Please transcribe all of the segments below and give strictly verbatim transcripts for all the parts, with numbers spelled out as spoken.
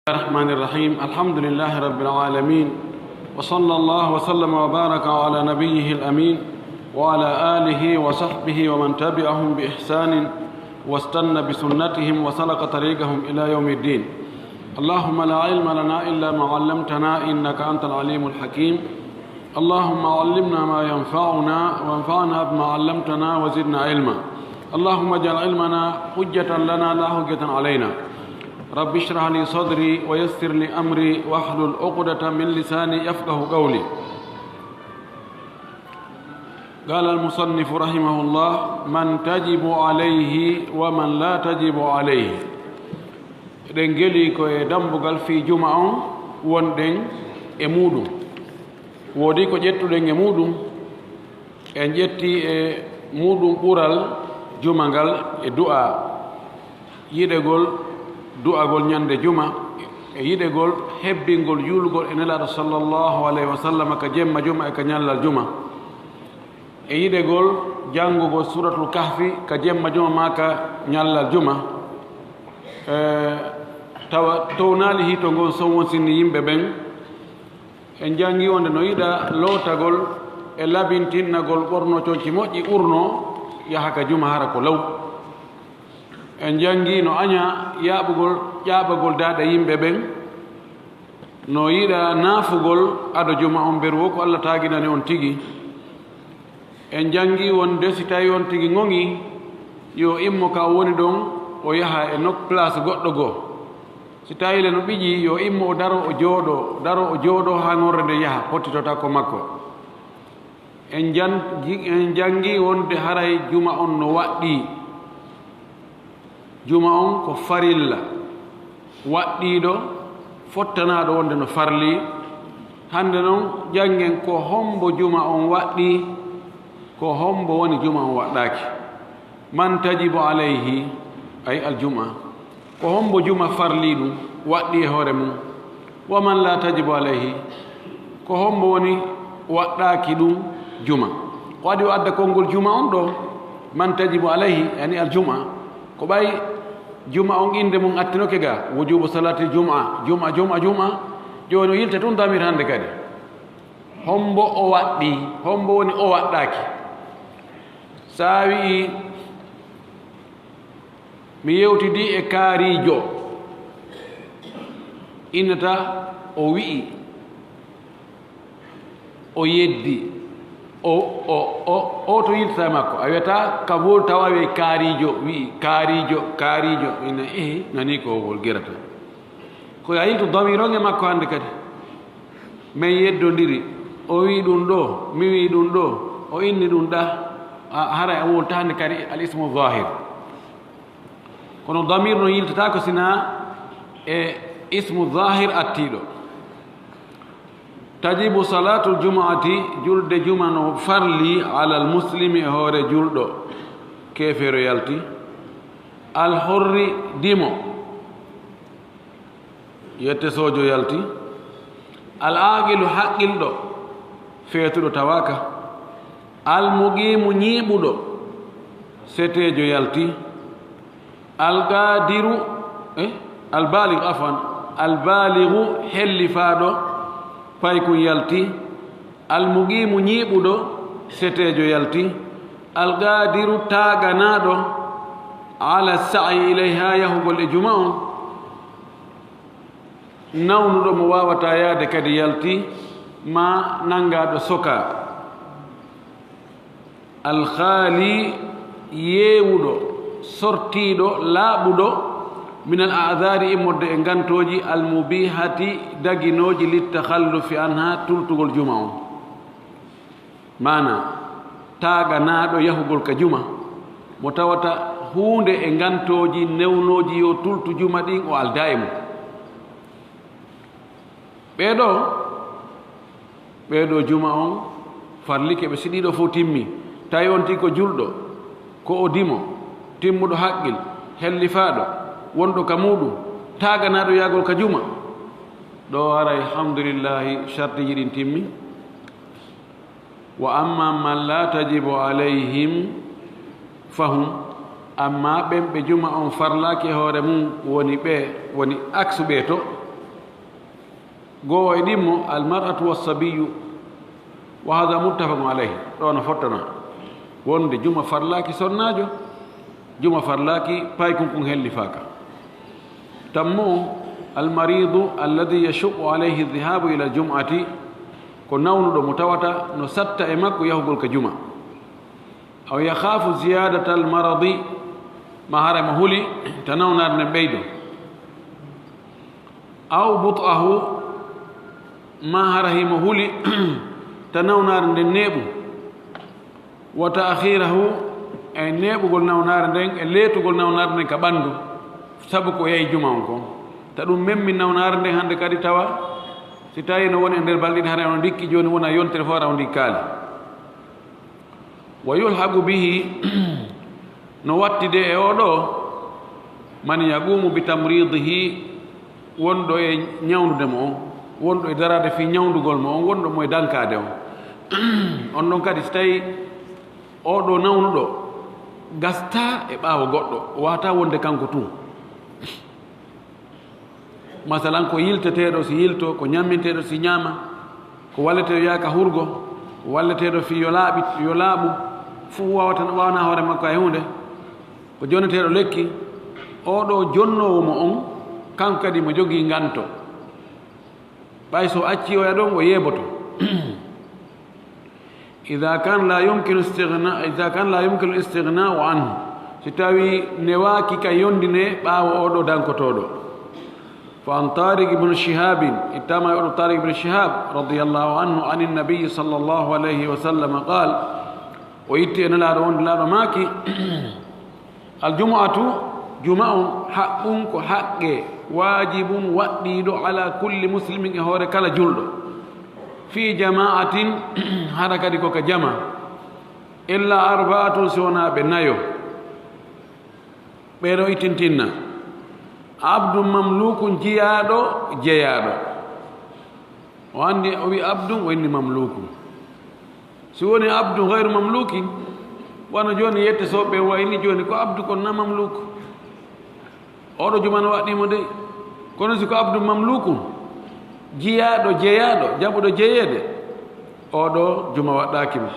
الرحمن الرحيم. الحمد لله رب العالمين. وصلى الله وسلم وبارك على نبيه الأمين وعلى آله وصحبه ومن تبعهم بإحسان واستن بسنتهم وسلك طريقهم إلى يوم الدين. اللهم لا علم لنا إلا ما علمتنا إنك أنت العليم الحكيم. اللهم علمنا ما ينفعنا وانفعنا بما علمتنا وزدنا علما. اللهم اجعل علمنا حجة لنا لا حجة علينا. رب اشرح لي صدري ويسر لي أمري واحلل عقدة من لساني يفقه قولي. قال المصنف رحمه الله: من تجب عليه ومن لا تجب عليه. Eɗen ngeli ko e dammbugal fii juma on wonɗen e muuɗum. Woodi ko ƴettuɗen e muuɗum, en ƴetti e muuɗum ɓural juma ngal e du'a, yiɗegol du'agol ñande juma, e yiɗegol hebbingol juulugol e Nelaaɗo sallallahu alayhi wa sallam ka jemma juma e ka ñallal juma, e yiɗegol janngugol Suuratul Kahfi ka jemma juma maa ka ñallal juma. E, tawa townaali hito ngon son won sinni yimɓe ɓen. En janngi wonde no yiɗa lootagol e labintinnagol ɓorno conci moƴƴi urnoo yaha ka juma hara ko law. En janngi no aña yaaɓugol, ƴaaɓagol daaɗe yimɓe ɓen, no yiɗa naafugol ado juma on, mberu wo ko Alla taaginani on tigi. En janngi wonde si tawi on tigi ŋoŋi, yo immo ka o woni ɗon, o yaha e nok-, place goɗɗo goo. Si tawi le no ɓiƴi, yo immo o daro, o jooɗo, daro, o jooɗo haa ŋorre nde yaha, pottitota ko makko. En jan-, en janngi wonde haray juma on no waɗɗii. Juma on ko farilla waɗɗiiɗo, fottanaaɗo wonde no farlii. Hannde non, janngen ko hombo juma on waɗɗii, ko hombo woni juma on waɗɗaaki. Man tajibu alayhi, ay aljuma. Ko hombo juma farlii ɗum, waɗɗii e hoore mum? Wa man la tajibu alayhi, ko hombo woni waɗɗaaki ɗum juma? Ko adii o adda konngol juma on ɗoo, man tajibu alayhi, yani aljuma, ko ɓay juma on innde mum attinoke ga, wujubu salatil juma, juma, juma, juma. Jooni o yilta tun damir hannde kadi. Hombo o waɗɗii, hombo woni o waɗɗaaki? Sa wi'i, mi yewtidi e kaariijo, innata o wi'i, o yeddi, o, o, o, o to yiltata e makko. A wiyata ka wol tawa wi'i kaariijo, wi'i kaariijo, kaariijo, ina, ehe, nani ko wol gerata. Ko ya yiltu damir on e makko hannde kadi. Men yeddondiri, o wi'i ɗum ɗoo, mi wi'i ɗum ɗoo, o inni ɗum ɗaa, a, haray a wowlata hannde kadi al ismu zahir. Kono damir no yiltata ko sina e ismu zahir attiiɗo. Tajibu salatul jumu'ati, julde juma no farli alal muslimi e hoore julɗo, keefeero yalti, al hurri dimo, yette soojo yalti, al aaqilu haqqilɗo, feetuɗo tawaaka, al muqiimu ñiiɓuɗo, seteejo yalti, al qaadiru, eh, al baaligu, afwan, al baaligu hellifaaɗo, paykun yalti, al muqiimu ñiiɓuɗo, seteejo yalti, al qaadiru taaganaaɗo, ala sa'i ilayha yahugol e juma on, nawnuɗo mo waawataa yaade kadi yalti, maa nanngaaɗo sokaa. Alhaali yeewuɗo, sortiiɗo, laaɓuɗo, min al a'daari immorde e ngantooji, al mubiihati daginooji, lit takhallufi anha tultugol juma on. Maana, taaganaaɗo yahugol ka juma, mo tawata huunde e ngantooji newnooji yo tultu juma ɗin o aldaa e mum. Ɓee ɗoo, ɓee ɗoo juma on farlike ɓe, si ɗiɗo fof timmi, tawi on tigi ko julɗo, ko o dimo, timmuɗo haqqil, hellifaaɗo, wonɗo ka muuɗum, taaganaaɗo yahgol ka juma, ɗoo haray, alhamdulillahi, shartiiji ɗin timmi. Wa amma man la tajibu alayhim fahum, amma ɓen ɓe juma on farlaaki e hoore mum, woni ɓe, woni aksu ɓe to, Goo e ɗimmo, al mar'atu was sabiyu, wa hadha muttafaqun alayhi. Ɗo no fottana wonde juma farlaaki sonnaajo, juma farlaaki paykun kun hellifaaka. Tammu, al maridu alladhi yashuqqu alayhi dhihabu ila al jum'ati, ko nawnuɗo mo tawata no satta e makko yahugol ka juma. Aw yakhafu ziyadatal maradi, ma hara mo huli ta nawnaare nden ɓeydo. Aw but'ahu, ma hara himo huli ta nawnaare nden neeɓu. Wa ta'khirahu, e neeɓugol nawnaare nden, e leetugol nawnaare nden ka ɓandu, sabu ko yahi juma on kon. Ta ɗum memmi nawnaare nden hande kadi tawa, si tawi no woni e nder balɗe ɗiɗi, hara on ndikki jooni wona yontere fof hara on ndikkaali. Wa yulhaqu bihi, no wattide e oo ɗoo, man yaqumu bi tamridihi, wonɗo e ñawndude mo on, wonɗo e daraade fii ñawndugol mo on, wonɗo mo e dankaade on. On ɗon kadi, si tawi oo ɗoo nawnuɗo gastaa e ɓaawo goɗɗo, o waawataa wonde kanko tun. Masalan, ko yilteteeɗo si yilto, ko ñamminteeɗo si ñaama, ko walleteeɗo yaaka hurgo, ko walleteeɗo fii yo laaɓi, yo laaɓu, fuu waawata, waawanaa hoore makko hay huunde, ko jonneteeɗo lekki, oo ɗoo jonnoowo mo on, kanko kadi mo jogii nganto. Ɓay so accii oya ɗon, o yeeboto. Idha kan la yumkinu istighna, idha kan la yumkinu istighna'u anhu. Si tawi newaaki ka yondine ɓaawo oo ɗoo dankotooɗo. Fa an Tariq ibn Shihab, ittama e oo ɗoo Tariq ibn Shihab, radiyallahu anhu, anin Nabi sallallahu alayhi wa sallam, qal, o itti e Nelaaɗo wonde Nelaaɗo maaki, Al jumu'atu, juma on, haqqun ko haqqe, waajibun waɗɗiiɗo, ala kulli muslimin e hoore kala julɗo. Fii jama'atin, hara kadi ko ka jama. Illa arba'atun, si wonaa ɓe nayo. Ɓee ɗoo ittintinna. Abdun mamlukun, jiyaaɗo, jeyaaɗo. O anndi, o wi abdun, o inni mamlukun. Si woni abdun ghayru mamlukin, wano jooni yette soɓe wayni jooni ko abdu kon na mamluku. Oo ɗoo juma no waɗɗii mo dey. Kono si ko abdun mamlukun, jiyaaɗo, jeyaaɗo, jaɓuɗo jeyeede, oo ɗoo juma waɗɗaaki mo.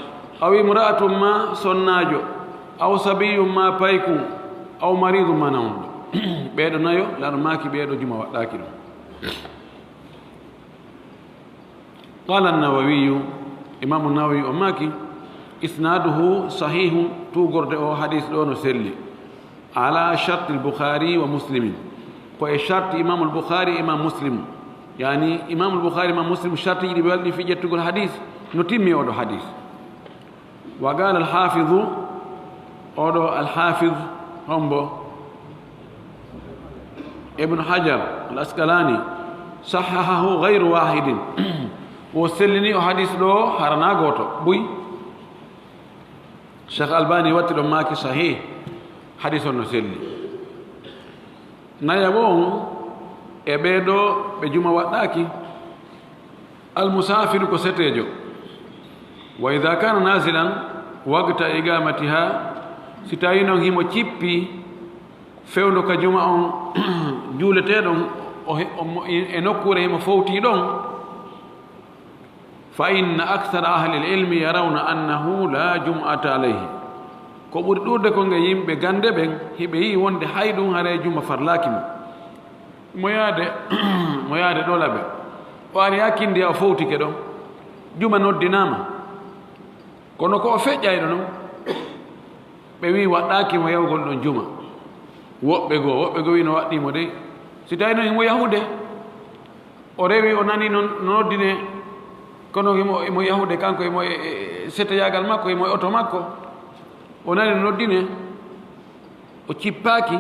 Aw imra'atun ma sonnaajo, aw sabiyyun ma paykun, aw maridun ma nawnuɗo. Ɓee ɗoo nayo, Nelaaɗo maaki ɓee ɗoo juma waɗɗaaki ɗum. Qala An-Nawawiyu, Imaamu Nawawi o maaki, isnaaduhu sahihun, tuugorde oo hadiis ɗoo no selli. Ala sharti al-Bukhari wa Muslimin. Ko e sharti Imaamu al-Bukhari e Imaamu Muslim. Yaani, Imaamu al-Bukhari e Imaamu Muslim, shartiiji ɗi ɓe waɗi fii ƴettugol hadiis, no timmi oo ɗoo hadiis. Wa qala al-Hafidu, oo ɗoo al-Hafid hombo? Ibn Hajar al-Asqalani, sahhahahu ghayru wahidin. O sellini oo hadiis ɗoo hara na gooto buy. Sheikh Albani watti ɗon maaki sahih, hadiis on no selli. Nayaɓo on e ɓee ɗoo ɓe juma waɗɗaaki. Al musaafiru ko seteejo. Wa idha kana nazilan waqta iqamatiha, si tawi non himo cippi fewndo ka juma on juuleteeɗon, o he-, o mo-, e nokkuure himo fowti ɗon, fa inna akthara ahli al-ilmi yarawna annahu la jum'ata alayhi. Ko ɓuri ɗuuɗude kon e yimɓe gannde ɓen, hiɓe yi'i wonde hay ɗum haray juma farlaaki mo. Mo yaade, mo yaade ɗo laɓe. O ari haa Kindiya, o fowtike ɗon. Juma noddinaama. Kono ko o feƴƴayɗo non, ɓe wi'i waɗɗaaki mo yahugol ɗon juma. Woɓɓe goo, woɓɓe goo wi'i no waɗɗii mo dey. Si tawi non himo yahude, o rewi, o nani non no noddine, kono himo, himo yahude kanko, himo e, e, e seteyaagal makko, himo e oto makko, o nani no noddine, o cippaaki,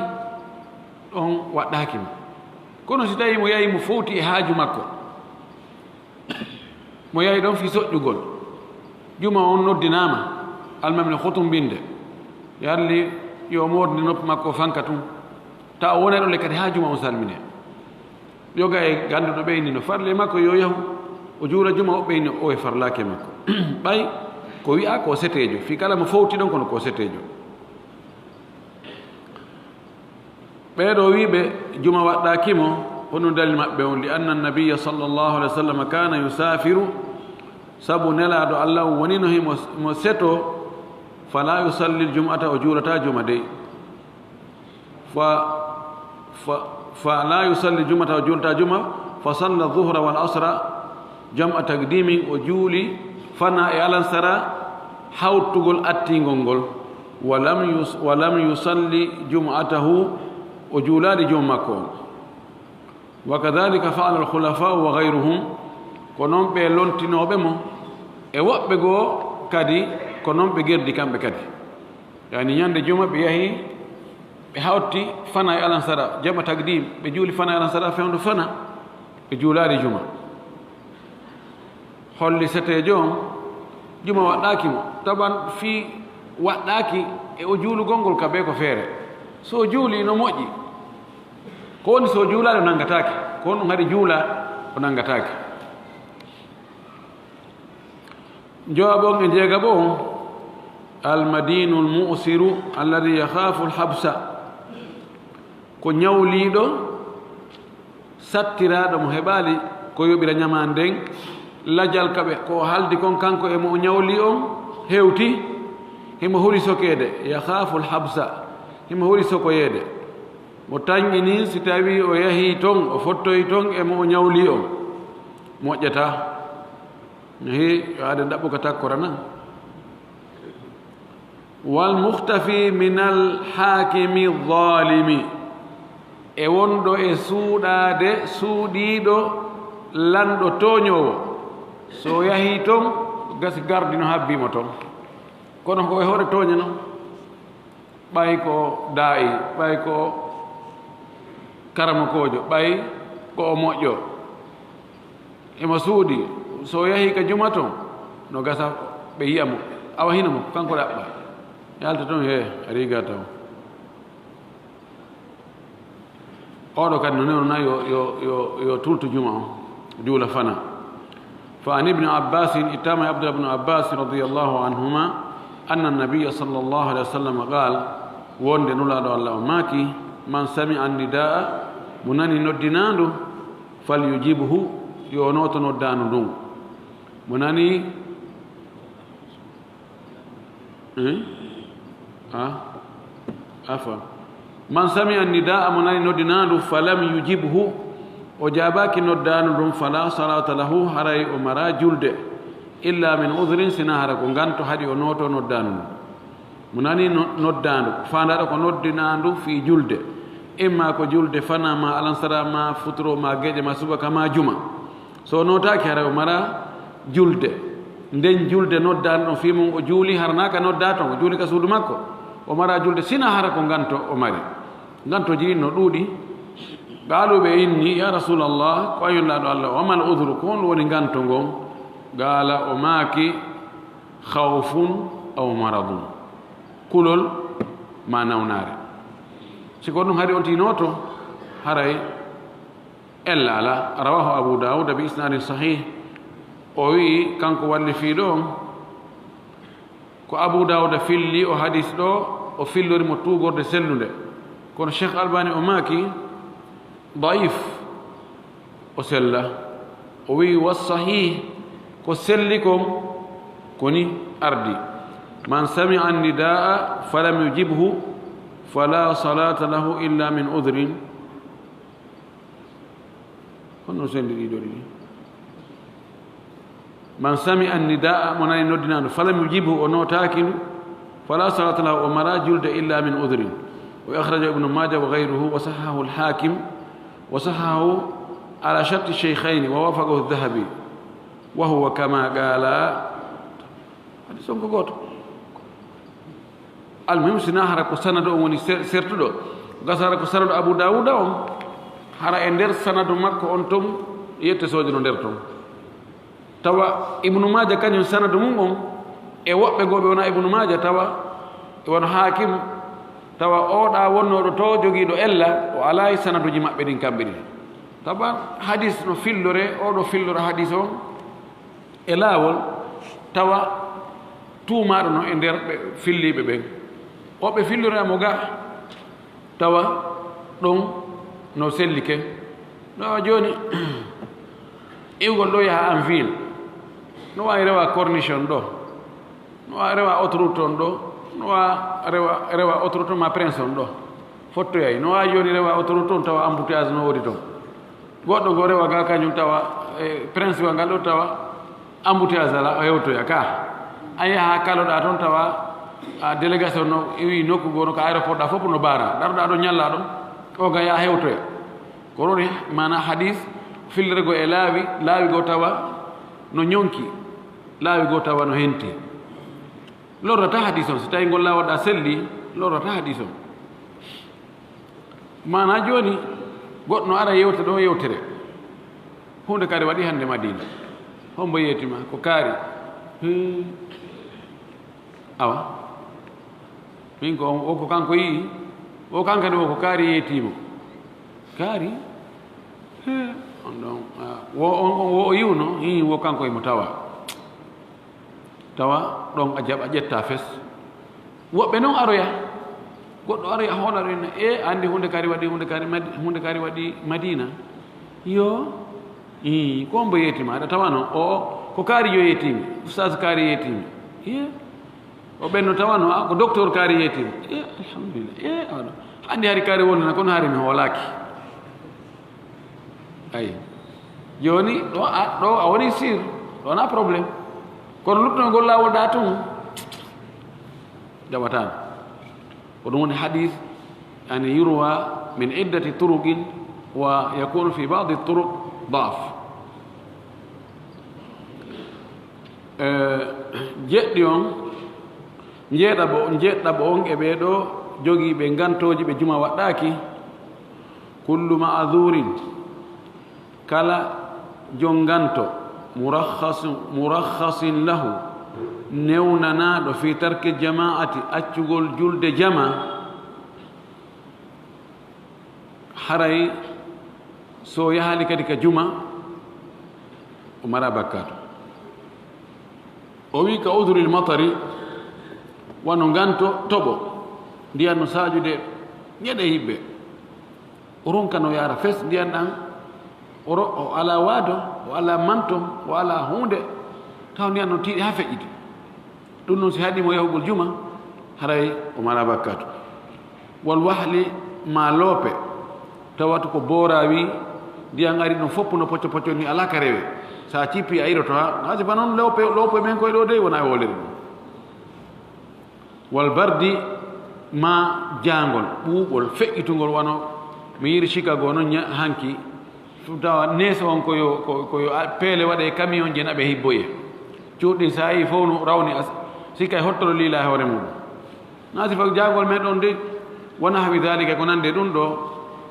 ɗon waɗɗaaki mo. Kono si tawi mo yahi, mo fowti e haaju makko, mo yahi ɗon fii soƴƴugol, juma on noddinaama, almami no hutumbinde, yarli yo moorni noppi makko fanka tun, ta o wonay ɗon le kadi haa juma on salmine. Yoga e gannduɗo ɓe inni no farli e makko yo yahu, o juula juma, woɓɓe inni o e farlaaki e makko. Ɓay ko wi'a ko seteejo, fii kala mo fowti ɗon kono ko seteejo. Ɓee ɗoo wi'uɓe juma waɗɗaaki mo, Honɗun dalil maɓɓe on? Li anna nabiyya sallallahu alayhi wa sallam kana yusafiru, sabu Nelaaɗo Allah on wonino himo, mo seto, fala yusalli ljum'ata, o juulata juma dey. Fa, fa, fala yusalli ljum'ata, o juulata juma, fa salla dhuhra wal asra jam'a taqdimin, o juuli fana e alansara hawtugol attingol ngol, wa lam yus-, wa lam yusalli jum'atahu, o juulaali juma makko on. Wa kadhalika fa'ala al-khulafa'u wa ghayruhum, ko non ɓe lontinooɓe mo, e woɓɓe goo kadi, ko non ɓe gerdi kamɓe kadi. Yani ñande juma ɓe yahi, ɓe hawti fana e alansara, jam'a taqdim, ɓe juuli fana e alansara fewndo fana, ɓe juulaali juma. Holli seteejo on, juma waɗɗaaki mo, taban fii waɗɗaaki e o juulugol ngol ka bee ko feere. So o juuli no moƴƴi, ko woni so o juulaali o nanngataake, ko honɗun haɗi juula o nanngataake? Jowabu on e jeegaɓo on, almadinu almu'siru alladhi yakhafu alhabsa, ko ñawliiɗo sattiraaɗo mo heɓaali ko yoɓira ñamaande nden, lajal ka ɓe, ko o haldi kon kanko e mo o ñawli on hewti, himo huli sokeede, yakhafu alhabsa, himo huli sokoyeede. Mo tanƴini si tawii o yahii ton, o fottoyi ton e mo o ñawli on, moƴƴataa. Hii, yo aade ɗaɓɓu ka takkorana. Wal mukhtafi minal haakimi zaalimi, e wonɗo e suuɗaade suuɗiiɗo lanɗo tooñoowo. So o yahii ton, gasi gardi no habbii mo ton. Kono ko e hoore tooñe non. Ɓay ko daa'i, ɓay ko karamokoojo, ɓay ko o moƴƴo. Himo suuɗii, so o yahii ka juma ton, no gasa ɓe yi'a mo. Awa hino mo, kanko ɗaɓɓa. Yalta ton, he, a riga taw. Oɗo kadi no newna yo, yo, yo, yo tultu juma on, juula fana. Fa an ibni Abbasin, ittama e Abdullah ibn Abbas radiyallahu anhuma, anna nabiyya sallallahu alayhi wa sallam qal, wonde Nulaaɗo Allah o maaki, man sami'a nidaa, mo nani noddinaandu, fal yujibhu, yo o nooto noddaandu ndun. Mo nani, eh? Ah? Afa. Man sami'a nidaa, mo nani noddinaandu, falam yujibhu, o jaabaaki noddaandu ndun, fala salata lahu, haray o mara julde, illa min udhrin, sina hara ko nganto haɗi o nooto noddaandu ndun. Mo nani no-, noddaandu, faandaɗo ko noddinaandu fii julde, imma ko julde fana ma alansara ma futuro ma geƴe ma subaka ma juma. So o nootaaki, hara o mara julde. Nden julde noddaandu ɗon fii mun o juuli, hara naa ka noddaa ton, o juuli ka suudu makko. O mara julde, sina hara ko nganto o mari. Ngantooji ɗin no ɗuuɗi. Qaalu, ɓe inni, ya Rasuulallah, ko an Nulaaɗo Allah, wa mal udhru, ko honɗun woni nganto ngon? Qaala, o maaki, khawfun aw maradun. Kulol ma nawnaare. Si ko ɗun haɗi on tinooto, haray ella alaa. Rawahu Abu Dawuda bi isnadin sahih. O wi'i, kanko wallifiiɗo on, ko Abu Dawuda filli o hadis ɗo, o fillori mo tuugorde sellunde. Kono Cheikh Albani o maaki, da'if, o sella. O wi'i, wa sahih, ko selli kon, ko ni ardi. Man sami'a nidaa falam yujibhu, fala salata lahu illa min udhrin. Honno sendi ɗiɗo ɗiɗi? Man sami'a nidaa, mo nani noddinaandu, falam yujibhu, o nootaaki ndu, fala salata lahu, o mara julde illa min udhrin. Wa akhrajahu Ibnu Maaja wa ghayruhu, wa sahhahahu al-Haakim, wa sahhahahu ala sharti shaykhayni, wa wafaqahu adh-Dhahabi, wa huwa kama qala. Hadis on ko gooto. Almuhim, sina hara ko sanadu on woni ser-, sertuɗo, gasa hara ko sanadu Abu Dawuda on, hara e nder sanadu makko on ton, yette sooje no nder ton. Tawa Ibnu Maaja kañum sanadu mun on, e woɓɓe goo ɓe wona Ibnu Maaja, tawa e wano Haakim, tawa oɗa wonnooɗo to jogiiɗo ella, o alaa e sanaduuji maɓɓe ɗin kamɓe ɗin. Tawa hadis no fillore, oɗo fillora hadis on, e laawol, tawa tuumaaɗo no e nder ɓe filliiɓe ɓen. O ɓe fillora mo ga, tawa ɗon no sellike. No jooni, iwgol ɗo yaha en ville, no waawi rewa corniche on ɗo, no waawi rewa autoroute on ɗo, no waawi rewa, rewa autoroute on ma prince on ɗo, fottoyay. No waawi jooni rewa autoroute on tawa embouteillage no woodi ton. Goɗɗo go rewa ga kañum tawa, e, prince wa ngal ɗo tawa embouteillage ala, o hewtoya ka. A yaha kaloɗa ton tawa, a, délégation no iwi nokku go no ka aéroport ɗa fof no baara. Daroɗa ɗo ñalla ɗon, o ga ya hewtoya. Ko ɗon e maana hadis, fillirgo e laawi, laawi goo tawa no ñonki, laawi goo tawa no henti. Lorrata hadis on, so tawi ngol laawol ɗa selli, lorrata hadis on. Maana jooni, goɗɗo no ara yewta ɗo yewtere. Huunde kadi waɗi hannde Madina. Hombo yeetima, ko kaari. Hmm. Awa. Min ko, o ko kanko yi'i, o kanko ne o ko kaari yeetimo. Kaari? He, on ɗon, ah, wo, on, on wo o yi'uno, hi, wo kanko e mo tawa. Tawa ɗon a jaɓa, ƴetta fes. Woɓɓe non aroya. Goɗɗo aroya hoolaɗo en, e, andi hunde kaari waɗi, hunde kaari Madi-, hunde kaari waɗi Madina. Yo, ii, ko hombo yeetima, aɗa tawano, o, o, ko kaari yo yeetimi, ustaz kaari yeetimi. Iye. O ɓenno tawano, a, ko docteur kaari yeetimi. Iye, alhamdulillah. Iye, aɗa. Handi hari kaari wonana, kono hari mi hoolaki. Ayi. Jooni, ɗo a, ɗo a woni sir, ɗo wona problème. Kono luttunogol laawol ɗa tun, jaɓataano. Ko ɗum woni hadis, yani yurwa min iddati turuqin wa yakunu fi ba'di turuq da'f. Eh, jeɗɗi on, jeeɗaɓo, jeeɗaɓo on e ɓee ɗo jogiiɓe ngantooji ɓe juma waɗɗaaki, kullu ma'azurin, kala jon nganto, murakhasu-, murakhasin lahu, newnanaaɗo fi tarki jama'ati, accugol julde jama, haray so yahaali kadi ka juma, o mara bakkaatu. O wi ka uduril matari, wano nganto toɓo, ndiyan no saaƴude ñeɗe yiɓɓe. O ronka no yaara fes ndiyan ɗan, o ro-, o alaa waado, o alaa manto, o alaa huunde, taw ndiyan no tiiɗi haa feƴƴiti. Ɗum noon, si haɗii mo yahugol juma, haray o mara bakkaatu. Wal wahli, ma loope, tawata ko booraa wi, ndiyan ari ɗum fof no pocco pocco ni, alaa ka rewe. Sa cippi a iroto haa, haa si ba noon loope, loope men koye ɗo dey wona e wolere ɗum. Wal bardi, ma jaangol, ɓuuɓol, feƴƴitungol, wano mi yiiri Chicago noon ña-, hanki, tawa nees on ko yo, ko, ko yo a-, peele waɗe e camion je naɓe hibboye. Cuuɗi sa yi fof no rawni as-, si kay hottoro liila e hoore mum. Na sifa jaangol men ɗon de, wa nahwi dhalika, ko nande ɗum ɗo,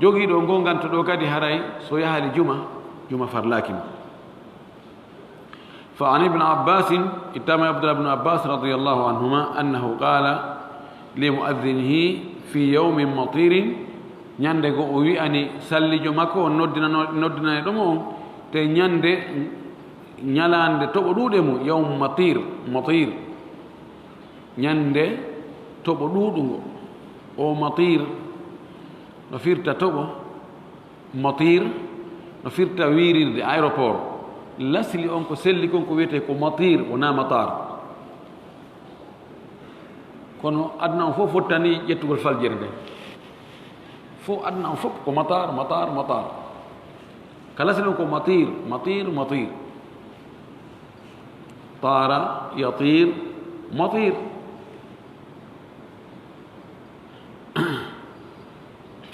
jogiiɗo ngol nganto ɗo kadi haray so yahali juma, juma farlaaki mo. Fa an Ibn Abbas, ittama Abdullah ibn Abbas radiyallahu anhuma, annahu qala li mu'adhdhinihi fi yawmin matirin, ñande go o wi'ani sallijo makko on noddinano-, noddinani ɗum on, te ñande ñalande toɓo ɗuuɗe mum, yawm matir, matir. Ñande toɓo ɗuuɗungo. O matir no firta toɓo, matir no firta wiirirde, aéroport. Lasli on ko selli kon ko wiyetee ko matir, wonaa matar. Kono aduna on fof fottani ƴettugol faljere nde. Fof aduna on fof ko matar, matar, matar. Ka lasli on ko matir, matir, matir. Tara, yatir, matir.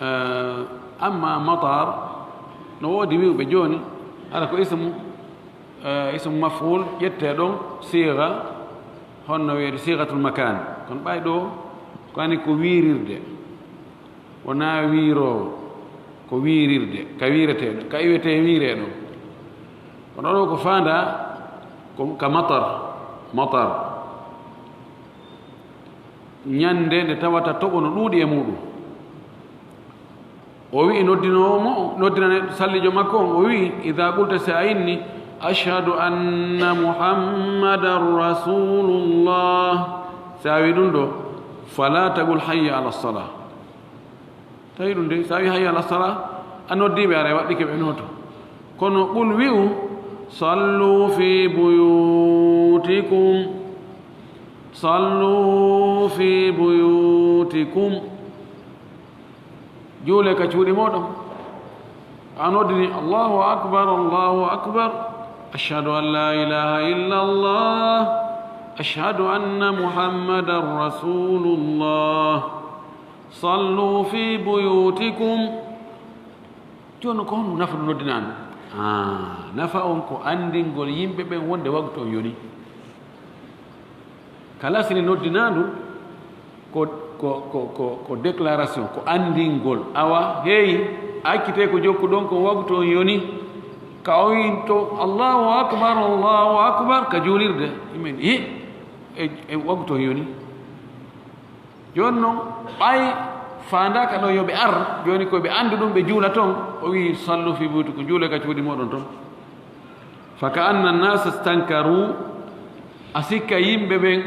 Eh, amma matar, no woodi wi'uɓe jooni, hara ko ismu, eh, ismu maf'ul, ƴettee ɗon siga, honno wi'eede sigatul makan. Kono ɓay ɗo, ko ani ko wiirirde. Wonaa wiiroowo, ko wiirirde, ka wiiretee ɗo, ka iwetee wiiree ɗo. Kono ɗo ko faandaa, ko ka matar, matar. Ñande nde tawata toɓo no ɗuuɗi e muuɗum. O wi'i noddinoowo mo, noddinane sallijo makko on, o wi'i, "Idha qulta", si a inni, "Ashhadu anna Muhammadan Rasulullah", si a wi'i ɗum ɗo, "fala taqul hayya ala salah." Tawi ɗum de, si a wi'i hayya ala salah, A noddiiɓe, aray waɗɗike ɓe nooto. Kono qul wi'u, "Sallu fi buyutikum. Sallu fi buyutikum." Juule ka cuuɗi mooɗon. A noddini, "Allahu akbar, Allahu akbar. Ashhadu an la ilaha illa Allah. Ashhadu anna Muhammadan Rasulullah. Sallu fi buyutikum." Jooni ko honɗum nafa ndu noddinaandu? Ah, nafa on ko anndingol yimɓe ɓen wonde waktu on yoni. Kala sini noddinaandu ko, ko, ko, ko, ko déclaration, ko anndingol. Awa, hey, accitee ko jokkuɗon kon, waktu on yoni. Ka o wi'i to, "Allahu akbar, Allahu akbar," ka juulirde. Imen, hi, e, e waktu on yoni. Jooni non, ɓay faandaaka ɗo yo ɓe ar, jooni ko ɓe anndu ɗum, ɓe juula ton. O wi'i, "Sallu fi buyutikum, juule ka cuuɗi mooɗon ton." Fa ka anna nnaasa stankaru, a sikka yimɓe ɓen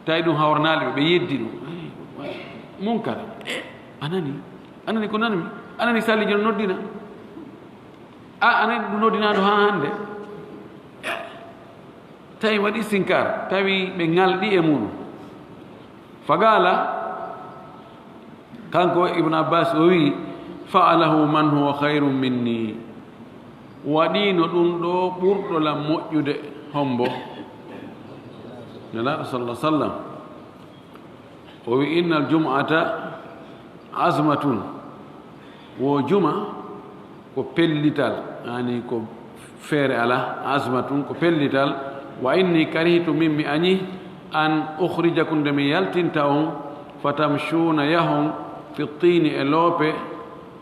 tawi ɗum hawranaali ɓe, ɓe yeddi ɗum. Munkar, eh, a nani? A nani ko nanmi? A nani Salli jooni noddina? A, a nani ɗum noddinaandu haa hannde? Tawi waɗi istinkar, tawi ɓe ŋalɗi e muɗum. Faqaala, kanko Ibn Abbas o wi'i, "Fa'alahu man huwa khayrun minni." Waɗiino ɗum ɗo ɓurɗo lan moƴƴude. Hombo? Nelaaɗo sallallahu alaihi wasallam. O wi'i, "Innal jum'ata azmatun." Wo juma ko pellital, yani ko feere ala, azmatun ko pellital. "Wa inni karihtu, min mi añi, an ukhrijakum, nde mi yaltinta on, fatamshuna, yahon, fi tini, e loope,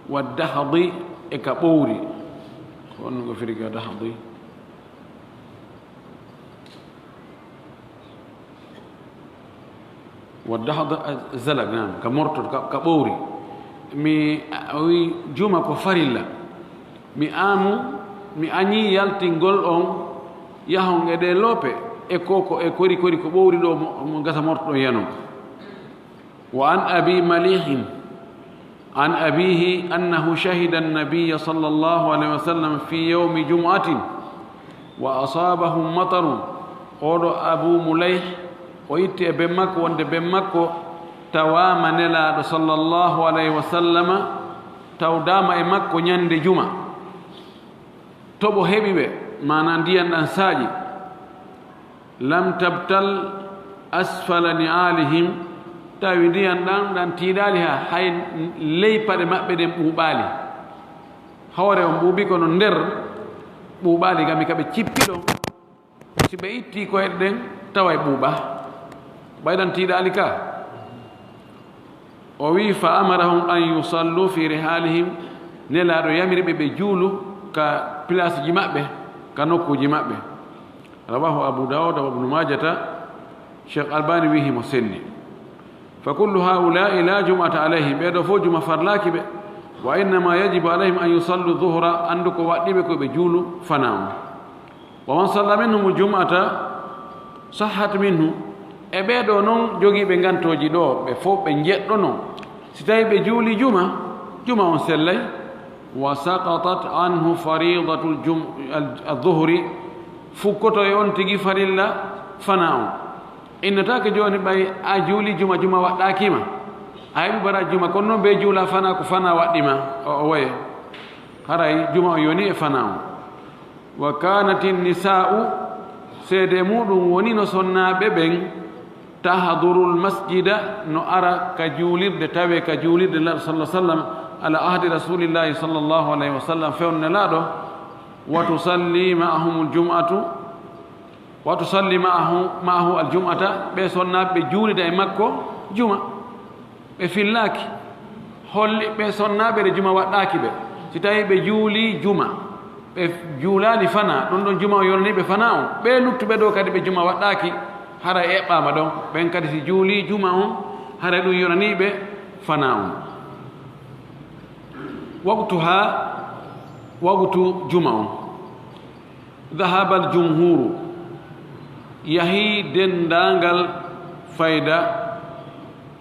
wa dahdi, e ka ɓowri." Ko honno ko firi ka dahdi? Wadda hada zalak, naam, ka morto, ka, ka ɓowri. Mi, o wi, juma ko farilla. Mi amu, mi añi yaltingol on, yahon e ɗe loope, e ko, ko, e kori, kori ko ɓowri ɗo mo, mo gasa morto ɗon yanon. Wa an Abi Malihin, عن أبيه أنه شهد النبي صلى الله عليه وسلم في يوم جمعة وأصابهم مطر. Oɗo Abu Mulayh, o itti e ben makko wonde ben makko tawaama Nelaaɗo sallallahu alayhi wa sallama, tawdaama e makko ñande juma. Toɓo heɓi ɓe, maanaa ndiyan ɗan saaƴi. Lam tabtal asfala ni'aalihim, tawi ndiyan ɗan, ɗan tiiɗaali haa hay ley paɗe maɓɓe ɗen ɓuuɓaali. Hoore on ɓuuɓi, kono nder ɓuuɓaali, ngam ka ɓe cippi ɗon. Si ɓe ittii koyɗe ɗen, taway ɓuuɓaa. Ɓay ɗan tiiɗaali ka. O wi'i, "Fa amarahum an yusallu fi rihaalihim." Nelaaɗo yamiri ɓe, ɓe juulu ka pilaasiji maɓɓe, ka nokkuuji maɓɓe. Rawahu Abu Dawuda wa Ibnu Maajata. Sheikh Albani wi'i himo selli. "Fa kullu haa'ulaa'i laa jum'ata alayhim." Ɓee ɗoo fow juma farlaaki ɓe. "Wa innama yajibu alayhim an yusallu dhuhra." Anndu ko waɗɗi ɓe ko ɓe juulu fanaa on. "Wa man salla minhumul jum'ata sahhat minhu." E ɓee ɗoo non jogiiɓe ngantooji ɗoo, ɓe fow ɓe njeɗɗo non. Si tawii ɓe juuli juma, juma on sellay. "Wa saqatat anhu faridatul jum-, al-, adh-dhuhri." Fukkoto e on tigi farilla fanaa on. Innataake jooni ɓay a juuli juma, juma waɗɗaaki ma. A heɓi bara juma, kono non bee juula fanaa ko fanaa waɗɗi ma, o, o woye. Haray juma on yoni e fanaa on. "Wa kaanati nisaa'u," seedee muuɗum woni no sonnaaɓe ɓen, "tahdurul masjida," no ara ka juulirde, tawee ka juulirde Nelaaɗo sallallahu alaihi wasallam, "ala ahdi Rasulillahi sallallahu alaihi wasallam," fewndo Nelaaɗo, "wa tusalli ma'ahumul jum'atu," wa tusalli ma'ahu, ma'ahu al-jum'ata, ɓe sonnaaɓe ɓe juulida e makko juma. Ɓe fillaaki. Holli ɓe sonnaaɓe ɗe juma waɗɗaaki ɓe. Si tawii ɓe juulii juma, ɓe juulaali fanaa, ɗon ɗon juma o yonanii ɓe fanaa on. Ɓe luttuɓe ɗoo kadi ɓe juma waɗɗaaki, hara e eɓɓaama ɗon. Ɓen kadi si juulii juma on, hara ɗum yonanii ɓe fanaa on. Waqtuhaa, waqtu juma on. Dahabal jumhuuru, yahii denndaangal fayda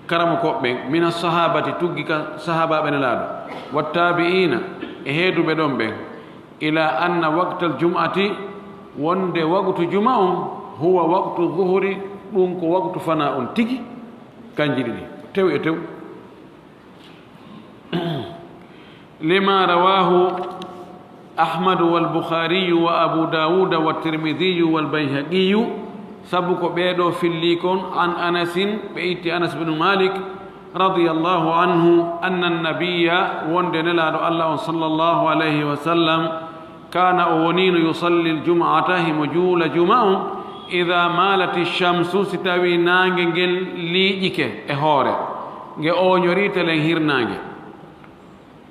Karamokooɓe ɓen, mina sahaabati, tuggi ka sahaabaaɓe Nelaaɗo, wa taabi'iina, e heeduɓe ɗon ɓen, ila anna waqtal jum'ati, wonde waqtu juma on, huwa waqtu zuhuri, ɗum ko waqtu fanaa on tigi, kanji ɗiɗi, tew e tew. Lima rawahu Ahmadu wal Bukhariyu wa Abu Dawuda wa Tirmidiyu wal Bayhaqiyu, sabu ko ɓee ɗoo filli kon, an Anasin, ɓe itti Anas bnu Malik, radiyallahu anhu, anna nabiyya, wonde Nelaaɗo Allah on, sallallahu alayhi wa sallam, kaana, o woniino, yusalli l-jumu'ata, himo juula juma on, ida malati shamsu, si tawii naange ngen liiƴike e hoore, nge ooñorii telen hirnaange.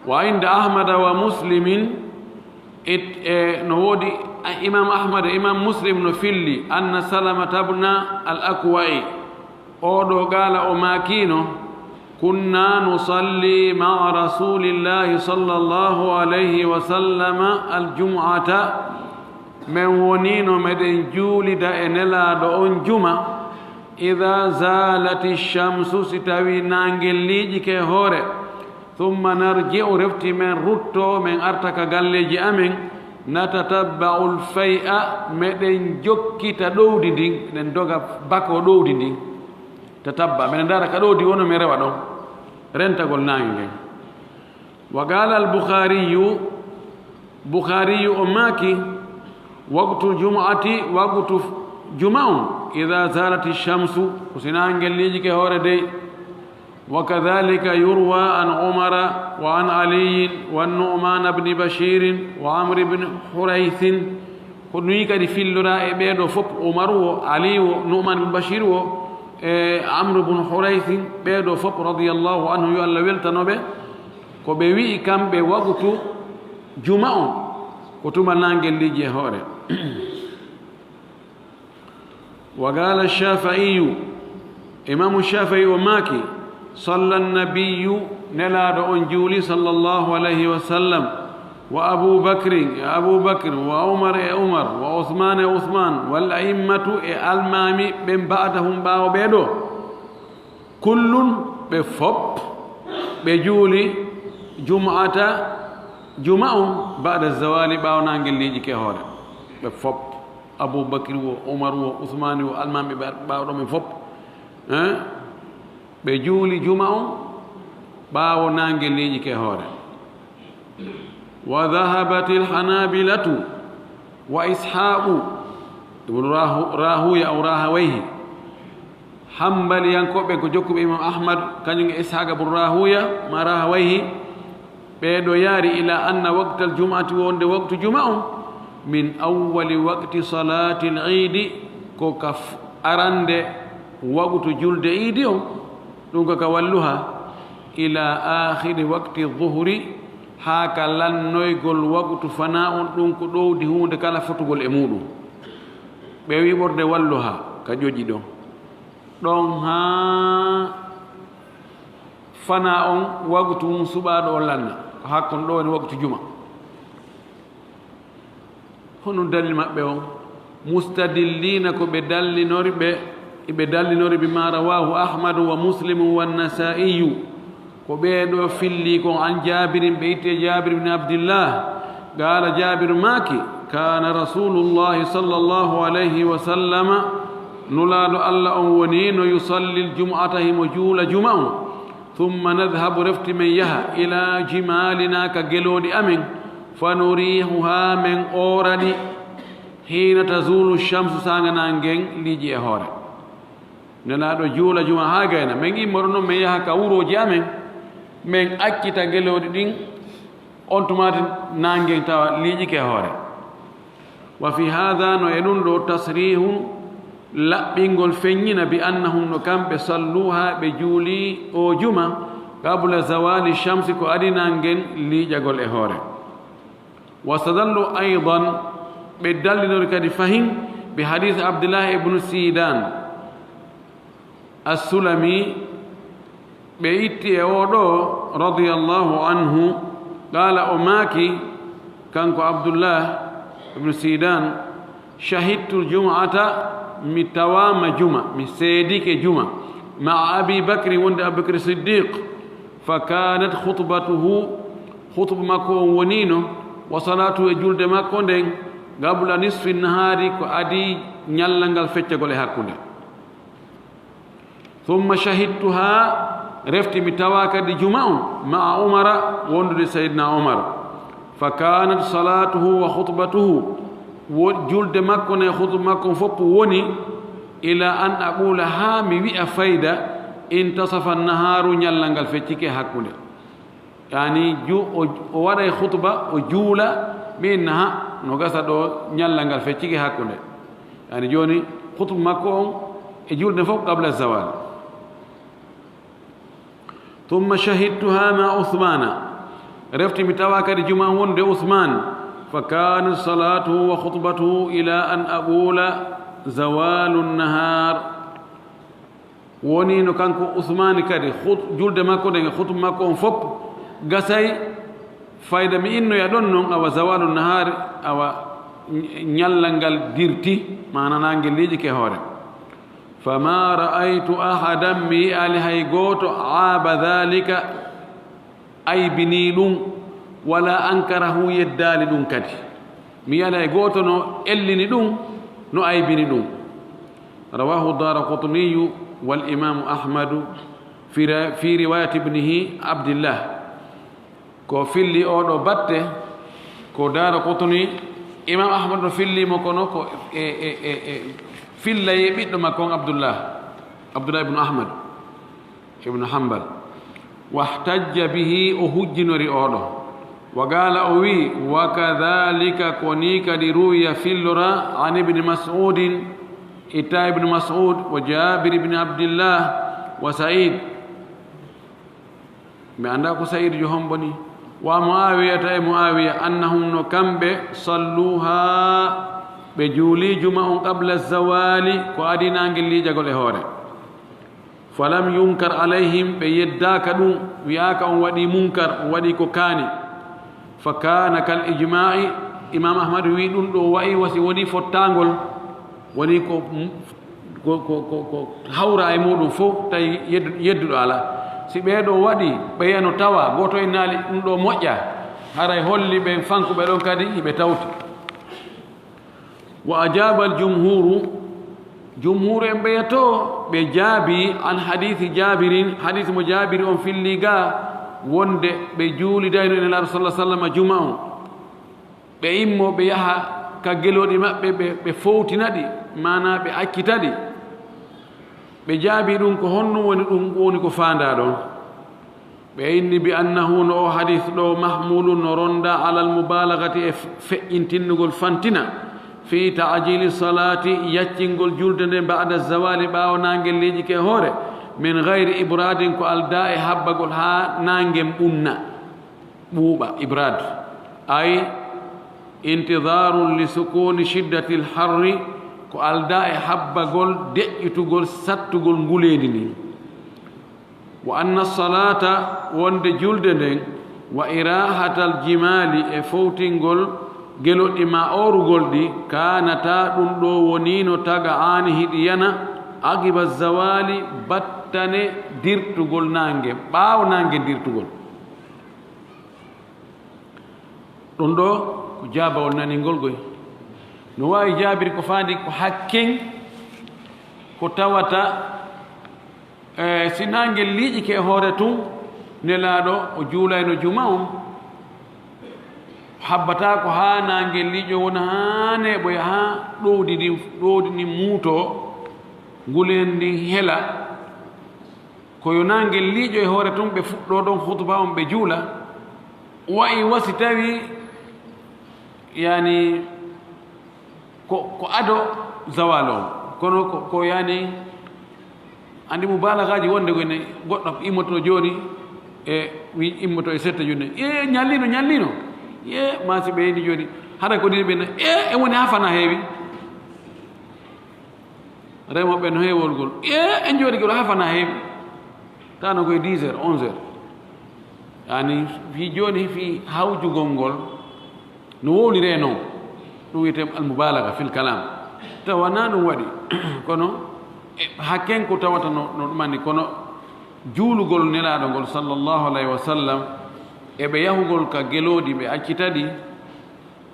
Wa inda Ahmada wa Muslimin, it-, e, no woodi, a, Imam Ahmad e Imam Muslim no filli, anna Salamata bna al-Akwa'i, oo ɗoo qaala, o maakiino, kunna nusalli ma'a Rasulillahi sallallahu alayhi wa sallama al-jumu'ata, men woniino meɗen juulida e Nelaaɗo on juma, ida zalati shamsu, si tawii naange liiƴike e hoore, thumma narji'u, refti men ruttoo, men arta ka galleeji amen, natatabba'u l-fay'a, meɗen jokkita ɗowdi ndin, eɗen doga bako ɗowdi ndin, tatabba, meɗen ndaara ka ɗowdi wonno, men rewa ɗon rentagol naange ngen. Wa qaala al-Bukhaariyu, Bukhaariyu o maaki, waqtu jumu'ati, waqtu juma on, ida zalati shamsu, ko si naange liiƴike hoore dey. Wa kadhalika yurwa an Umara wa an Aliyin wa Nu'man bni Bashirin wa Amri bni Huraythin. Ko nii kadi filloraa e ɓee ɗoo fof, Umaru wo, Ali wo, Nu'man bnu Bashir wo, e Amru bnu Huraythin, ɓee ɗoo fof, radiyallahu anhu, yo Allah weltano ɓe, ko ɓe wi'i kamɓe waqtu juma on, ko tuma naange liiƴi e hoore. Wa qaala Shaafi'iyu, Imaamu Shaafi'i o maaki, salla nabiyyu, Nelaaɗo on juuli, sallallahu alayhi wa sallam, wa Abu Bakrin, e Abu Bakr, wa Umar, e Umar, wa Usmaan, e Usmaan, wal a'immatu, e almaami ɓen, ba'dahum, ɓaawo ɓee ɗoo, kullun, ɓe fof, ɓe juuli, jumu'ata, juma on, ba'da zawaali, ɓaawo naange liiƴike hoore, ɓe fof. Abu Bakri wo, Umar wo, Usmaani wo, almaami ɓe ɓaawo ɗoo men fof, hein? Ɓe juuli juma on ɓaawo naange liiƴike hoore. Wa dhahabatil Hanabilatu wa Ishaaqu ibnu Rahu-, Rahuya aw Rahawayhi. Hambaliyankooɓe ko jokkuɓe Imam Ahmad, kañum e Ishaaq ibnu Rahuya, ma Rahawayhi, ɓee ɗoo yaari ila anna waqtal jumu'ati, wonde waqtu juma on, min awwali waqti salaatil iidi, ko ka f-, arande waqtu julde iidi on, ɗum ko ka walluha, ila aakhiri waqti zuhri, haa ka lannoygol waqtu fanaa on, ɗum ko ɗowdi huunde kala fotugol e muuɗum. Ɓe wi'i ɓorde walluha ka ƴoƴi ɗon. Ɗon haa fanaa on waqtu mum suɓaaɗo on lanna, ko hakkon ɗoo woni waqtu juma. Honɗum dalil maɓɓe on? Mustadilliina, ko ɓe dallinori ɓe, ɓe dallinori bima rawaahu Ahmadu wa Muslimu wa Nasaa'iyu. Ko ɓee ɗoo filli kon, an Jaabirin, ɓe itti e Jaabir ibn Abdillah. Qaala, Jaabir maaki, kaana Rasuulullaahi sallallaahu alayhi wa sallama, Nulaaɗo Alla on woniino, yusallil jumu'ata, himo juula juma on. Summa nadhabu, refti men yaha, ilaa jimaalinaa, ka gelooɗi amen, fa nuriihuhaa, men oora ɗi, hiina tazuulu shamsu, saanga naange ngen liiƴi e hoore. Nelaaɗo juula juma haa gayna, men immoro non, men yaha ka wurooji amen, men accita gelooɗi ɗin, on tumaati naange ngen tawa liiƴike hoore. Wa fi haadha, no e ɗum ɗoo, tasriihun, laɓɓingol, feññina, bi annahum, no kamɓe, salluuhaa, ɓe juuli oo juma, qabla zawaali shamsi, ko adii naange ngen liiƴagol e hoore. Wastadallu aydan, ɓe dallinori kadi fahin, bi hadiisi Abdullahi ibnu Siidaan As-Sulami, ɓe itti e oo ɗoo, radiyallaahu anhu, qaala, o maaki, kanko Abdullah ibnu Siidaan, shahidtul jumu'ata, mi tawaama juma, mi seedike juma, مع أبي بكر, wonde Abubakri Siddiq. فكانت خطبته, khutba makko on woniino, وصلاته, e julde makko nden, قبل نصف النهار, ko adii ñallal ngal feccagol e hakkunde. ثم شهدتها, refti mi tawa kadi juma on, مع عمر, wondude Sayyidina Umar. فكانت صلاته وخطبته, wo-, julde makko nden e khutba makko on fof woni, إلى أن أقول, haa mi wi'a fayda, انتصف النهار, ñallal ngal feccike hakkunde. Yani, ju-, o, o waɗay khutba, o juula, mi inna ha, no gasa ɗo ñallal ngal feccike hakkunde. Yani, jooni, khutba makko on e julde fof قبل الزوال. ثم شهدتها مع عثمان. Refti mi tawa kadi juma on wonde Usman. فكانت صلاته وخطبته إلى أن أقول زوال النهار. Woni no kanko Usmaani kadi, khut-, julde makko nden e khutba makko on fof gasay, fayda mi innoya ɗon non, awa زوال النهار, awa ñ-, ñallal ngal dirti, maana naange liiƴike hoore. فما رأيت أحدا, mi yi'aali hay gooto, عاب ذلك, aybini ɗum, ولا أنكره, yeddaali ɗum kadi. Mi yi'aali hay gooto no ellini ɗum, no aybini ɗum. رواه الدارقطني والإمام أحمد في ر-، في رواية ابنه عبد الله. Ko filli oo ɗoo batte, ko Daaraqutni, Imaam Ahmad no filli mo, kono ko e, e, e, e fillayee ɓiɗɗo makko on Abdullah, Abdullah ibn Ahmad ibn Hanbal. واحتج به, o hujjinori oo ɗoo. وقال, o wi'i, وكذلك, ko nii kadi, روي, fillora, عن ابن مسعود, itta Ibn Mas'ud, وجابر بن عبد الله وسعيد. Mi anndaa ko Sa'iid jo hombo ni. ومعاوية, e Mu'aawiya, أنهم, no kamɓe, صلوها, ɓe juuli juma on, قبل الزوال, ko adii naange liiƴagol e hoore. فلم ينكر عليهم, ɓe yeddaaka ɗum, wi'aaka on waɗii munkar, on waɗii ko kaani. فكان كالإجماع, Imaam Ahmad wi'i ɗum ɗoo wa'i wa si wonii fottaangol, wonii ko, ko, ko, ko, ko hawra e muuɗum fof, tawi yeddu-, yedduɗo alaa. Si ɓee ɗoo waɗii, ɓeya no tawa, gooto innaali ɗum ɗoo moƴƴaa, haray holli ɓen fankuɓe ɗon kadi hiɓe tawti. وأجاب الجمهور, jumhuuru en ɓeya too, ɓe jaabii, عن حديث جابر, hadiis mo Jaabiri on filli gaa, wonde ɓe juulidayno e Nelaaɗo صلى الله عليه وسلم juma on. Ɓe immoo, ɓe yaha ka gelooɗi maɓɓe, ɓe, ɓe fowtina ɗi, maanaa ɓe accita ɗi. Ɓe jaabii ɗum, ko honno woni ɗum, woni ko faandaa ɗon? Ɓe inni, بأنه, no oo hadiis ɗoo, محمول, no ronndaa, على المبالغة, e f-, feƴƴintinnugol fantina, في تعجيل الصلاة, yaccingol julde nden, بعد الزوال, ɓaawo naange liiƴike e hoore, من غير إبراد, ko aldaa e habbagol haa naange ɓunna, ɓuuɓa, إبراد. أي انتظار لسكون شدة الحر, ko aldaa e habbagol deƴƴitugol sattugol nguleendi ndin. وأن الصلاة, wonde julde nden, وإراحة الجمال, e fowtingol geloɗi maa oorugol ɗi, كانتا, ɗum ɗoo woniino, تقعان, hiɗi yana, عقب الزوال, battane dirtugol naange, ɓaawo naange dirtugol. Ɗum ɗoo ko jaabawol naningol goy. No waawi jaabiri ko faandi ko hakken ko tawata, e, si naange liiƴike e hoore tun, Nelaaɗo o juulayno juma on, habbataa ko haa naange liiƴo wona haa neeɓoya, haa ɗowdi ndin, ɗowdi ndin muutoo, ngulen ndin hela. Ko yo naange liiƴo e hoore tun, ɓe fuɗɗoo ɗon khutba on, ɓe juula. Wa'i wa si tawi, yani, ko, ko ado zawal on. Kono ko, ko, yani, anndi mubaalagaaji wonde ko ene goɗɗo immoto jooni, e wi-, immoto e sette jooni. E ñallino, ñallino. E maa si ɓe yini jooni, hara ko ɗin ɓe na, e, e woni haa fana heewi. Remooɓe no heewol ngol. E, en jooɗi ngol haa fana heewi. Tawno koye dix heures, onze heures. Yani, fii jooni, fii hawjugol ngol, no wowliree non. Ɗum wiyetee almubalaga fil kalam. Tawa na ɗum waɗi. Kono, E hakken ko tawata no, no ɗumani, kono juulugol Nelaaɗo ngol, sallallahu alayhi wa sallam, e ɓe yahugol ka gelooɗi, ɓe accita ɗi,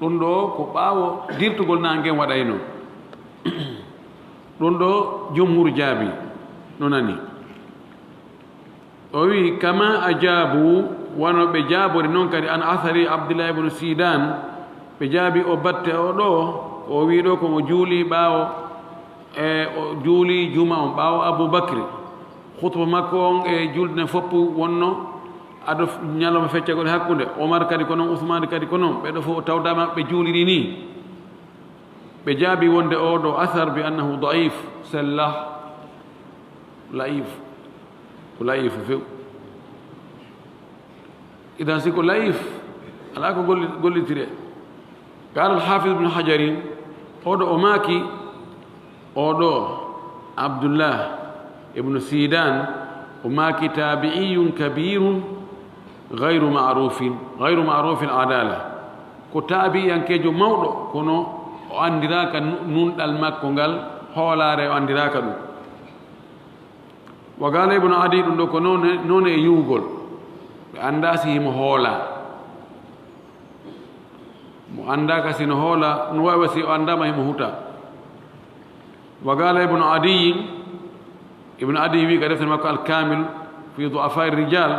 ɗum ɗo ko ɓaawo dirtugol naange waɗayno. Ɗum ɗo jumhur jaabi, no nani. O wi, "Kama ajabu, wano ɓe jaabori non kadi an athari Abdullah ibn Sidan, ɓe jaabi o batte o ɗo, ko o wi ɗo ko o juuli ɓaawo, e o juuli juma on ɓaawo Abu Bakri. Khutba makko on e julde nden foppu wonno ado f-, ñalawma feccagol hakkunde. Omar kadi ko non, Usman kadi ko non, ɓe ɗo fof tawdama ɓe juuliri ni." Ɓe jaabi wonde oo ɗoo asar bi annahu daif, sella, laif, ko laifu few. Idan si ko laif, alaa ko golli-, gollitire. Qaala al-Hafiz ibn Hajarin, oo ɗoo o maaki, oo ɗoo Abdullah ibn Sidan, o maaki tabi'iyun kabirun, gayru ma'rufin, gayru ma'rufil adala. Ko taabi'iyankeejo mawɗo, kono o anndiraaka nu-, nunɗal makko ngal, hoolaare o anndiraaka ɗum. Wa qaala ibnu Adi, ɗum ɗo ko noone, noone e yiwugol. Ɓe anndaa si himo hoola. Mo anndaaka si no hoola, no waawi si o anndaama himo huta. Wa qaala ibnu Adiyin, Ibnu Adiy wi ka deftere makko Al-Kamil fi Du'afai Rijal,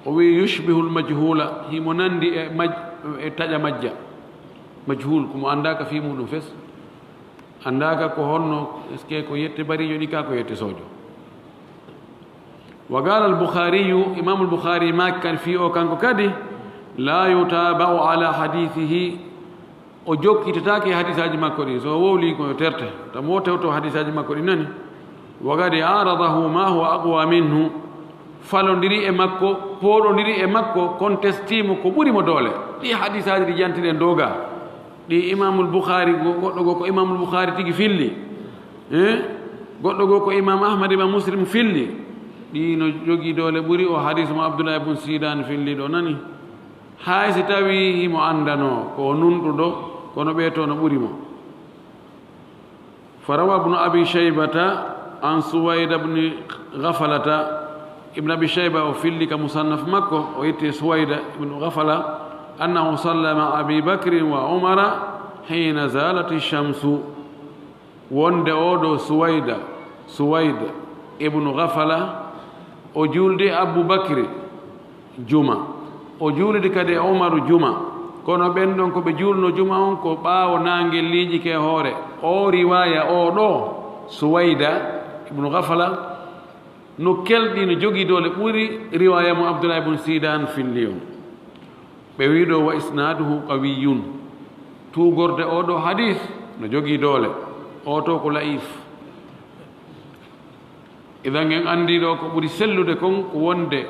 o wi, "Yushbihu al-majhula, himo nandi e maj-, e taƴa majja." Majhul, ko mo anndaaka fii muɗum fes. Anndaaka ko honno, est-ce que ko yette bariijo ɗi ka ko yette soojo. Wa qaala al-Bukhariyu, Imam al-Bukhari maaki kan fii o kanko kadi, "La yutaba'u ala hadithihi." O jokkitataake e hadisaaji makko ɗin. So o wowlii ko yo terte. Tamo o tewto hadisaaji makko ɗin nani. Wa qad aradahu ma huwa aqwa minhu. Falondiri e makko, pooɗondiri e makko, contestii mo ko ɓuri mo doole. Ɗi hadisaaji ɗi jantiɗen doga. Ɗi Imamul Bukhari, go-, goɗɗo goo ko Imamul Bukhari tigi filli. Eh? Goɗɗo goo ko Imam Ahmad, Imam Muslim filli. Ɗi no jogii doole ɓuri o hadis mo Abdullah ibn Sidan filli ɗo nani. Hay si tawii himo anndanoo ko o nunɗuɗo, kono ɓee to no ɓuri mo. Farawa ibnu Abi Shaybata an Suwayda ibn Ghafalata. Ibn Abi Shayba o filli ka musannaf makko, o itti Suwayda ibn Ghafala, annahu salla ma Abi Bakrin wa Umara hina zalati shamsu. Wonde oo ɗoo Suwayda, Suwayd ibnu Ghafala, o juuldi Abu Bakri juma, o juuldi kadi e Umaru juma, kono ɓen ɗon ko ɓe juulno juma on ko ɓaawo naange liiƴike hoore. O riwaaya oo ɗoo, Suwayda ibnu Ghafala, no kelɗi, no jogii doole ɓuri riwaaya mo Abdullah ibn Sidan filli on. Ɓe wii ɗoo, "Wa isnaduhu qawiyyun." Tuugorde oo ɗoo hadis no jogii doole. Oo to ko la'if. Idan en anndii ɗoo ko ɓuri sellude kon ko wonde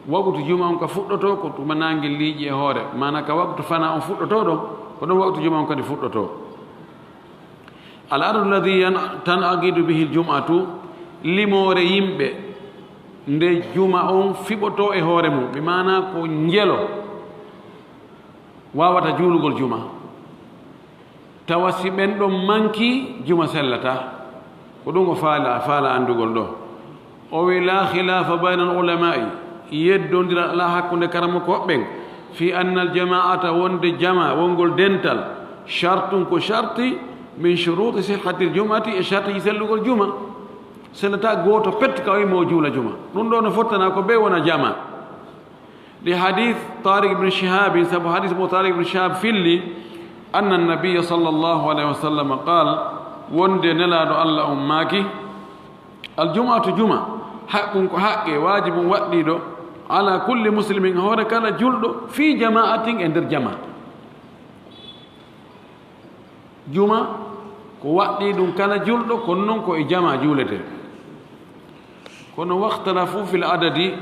waqtu juma on ka fuɗɗotoo ko tuma naange liiƴi e hoore. Maana ka waqtu fana on fuɗɗotoo ɗoo, ko ɗon waqtu juma on kadi fuɗɗotoo. Al adadu alladhi yan-, tanaqidu bihi al jum'atu, limoore yimɓe nde juma on fiɓotoo e hoore mum, bi maana ko njelo waawata juulugol juma. Tawa si ɓen ɗon manki, juma sellataa. Ko ɗum o faala, faala anndugol ɗoo. O wi, "La khilafa bayna al ulama'i." Yeddondiral alaa hakkunde karamokooɓe ɓen. Fi anna al jama'ata, wonde jama, wongol dental. Shartun, ko sharti, min shuruti sihhati al jum'ati, e shartiji sellugol juma. Sellataa gooto pet ka o immoo juula juma. Ɗum ɗoo no fottana ko ɓe wona jama. Ɗi hadis Tariq ibn Shihab, sabu hadis mo Tariq ibn Shihab filli, anna nabiyya sallallahu alayhi wa sallam qal, wonde Nelaaɗo Allah on maaki, "Al jum'atu juma, haqqun ko haqqe, wajibun waɗɗiiɗo, ala kulli muslimin, hoore kala julɗo, fi jama'atin, e nder jama." Juma ko waɗɗii ɗum kala julɗo, kono noon ko e jama juulete. Kono, "wakhtalafu fil adadi",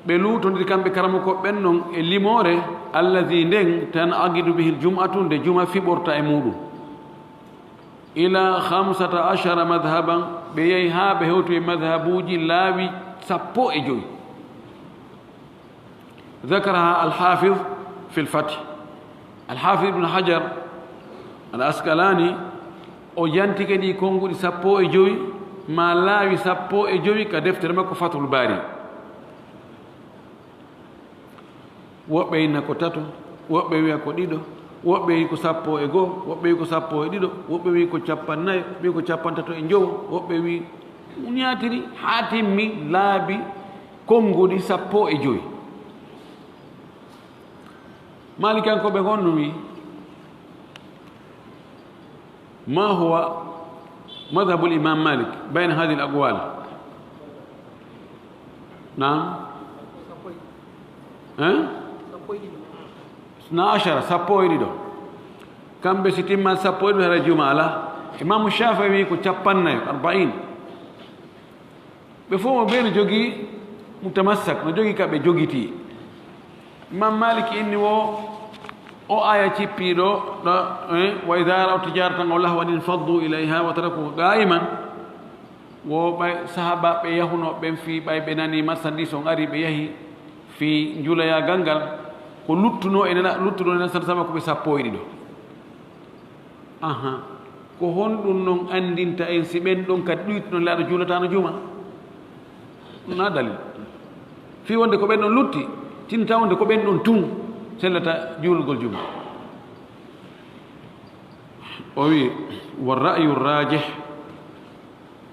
ɓe luutondiri kamɓe karamoko ɓen noon e limoore, "allazi", nden, "tanaqidu bihil jum'atu", nde juma fiɓorta e muuɗum. "Ila khamsata ashara madhhaban", ɓe yehi haa ɓe hewti e madhhabuuji laawi sappo e joy. Dhakaraha al-Hafiz fil Fath. Al-Hafiz Ibn Hajar al-Asqalani, o yantike ɗi konnguɗi sappo e joy, Ma laawi sappo e jowi ka deftere makko Fathul Baari. Woɓɓe inna ko tato, woɓɓe wiya ko ɗiɗo, woɓɓe wi ko sappo e goo, woɓɓe wi ko sappo e ɗiɗo, woɓɓe wi ko capannayo, ɓe ko capantato e njowo, woɓɓe wi, ɗum yaatiri haa timmi laabi konnguɗi sappo e jowi. Malikankoɓe ko honno wi? ما هو مذهب الإمام مالك بين هذه الأقوال؟ نعم. Hein? Isna ashara, sappo e ɗiɗo. Kamɓe si timma sappo e ɗiɗo, hara juma alaa. Imaamu Shaafi'i wi ko capannayo, arba'in. Ɓe fof mo ɓe no jogii mutamassak, no jogii ka ɓe jogitii. Imam Malik inni wo o aya cippiiɗo ɗo, eh, "Wa idha ra'aw tijaratan aw lahwan infaddu ilayha wa tarakuka qa'iman." Wo ɓay sahaabaaɓe yahunooɓe ɓen fii ɓay ɓe nanii marchandise on ari ɓe yahi fii njulayagal ngal, ko luttunoo e nena, luttunoo e nena sata sama ko ɓe sappo e ɗiɗo. Aha. Ko honɗum non anndinta en si ɓen ɗon kadi ɗuytuno laaɗo juulataano juma? Ɗum na dalil. Fii wonde ko ɓen ɗon lutti, tinta wonde ko ɓen ɗon tun sellata juulugol juma. O wi, "Wa ra'yu rajih,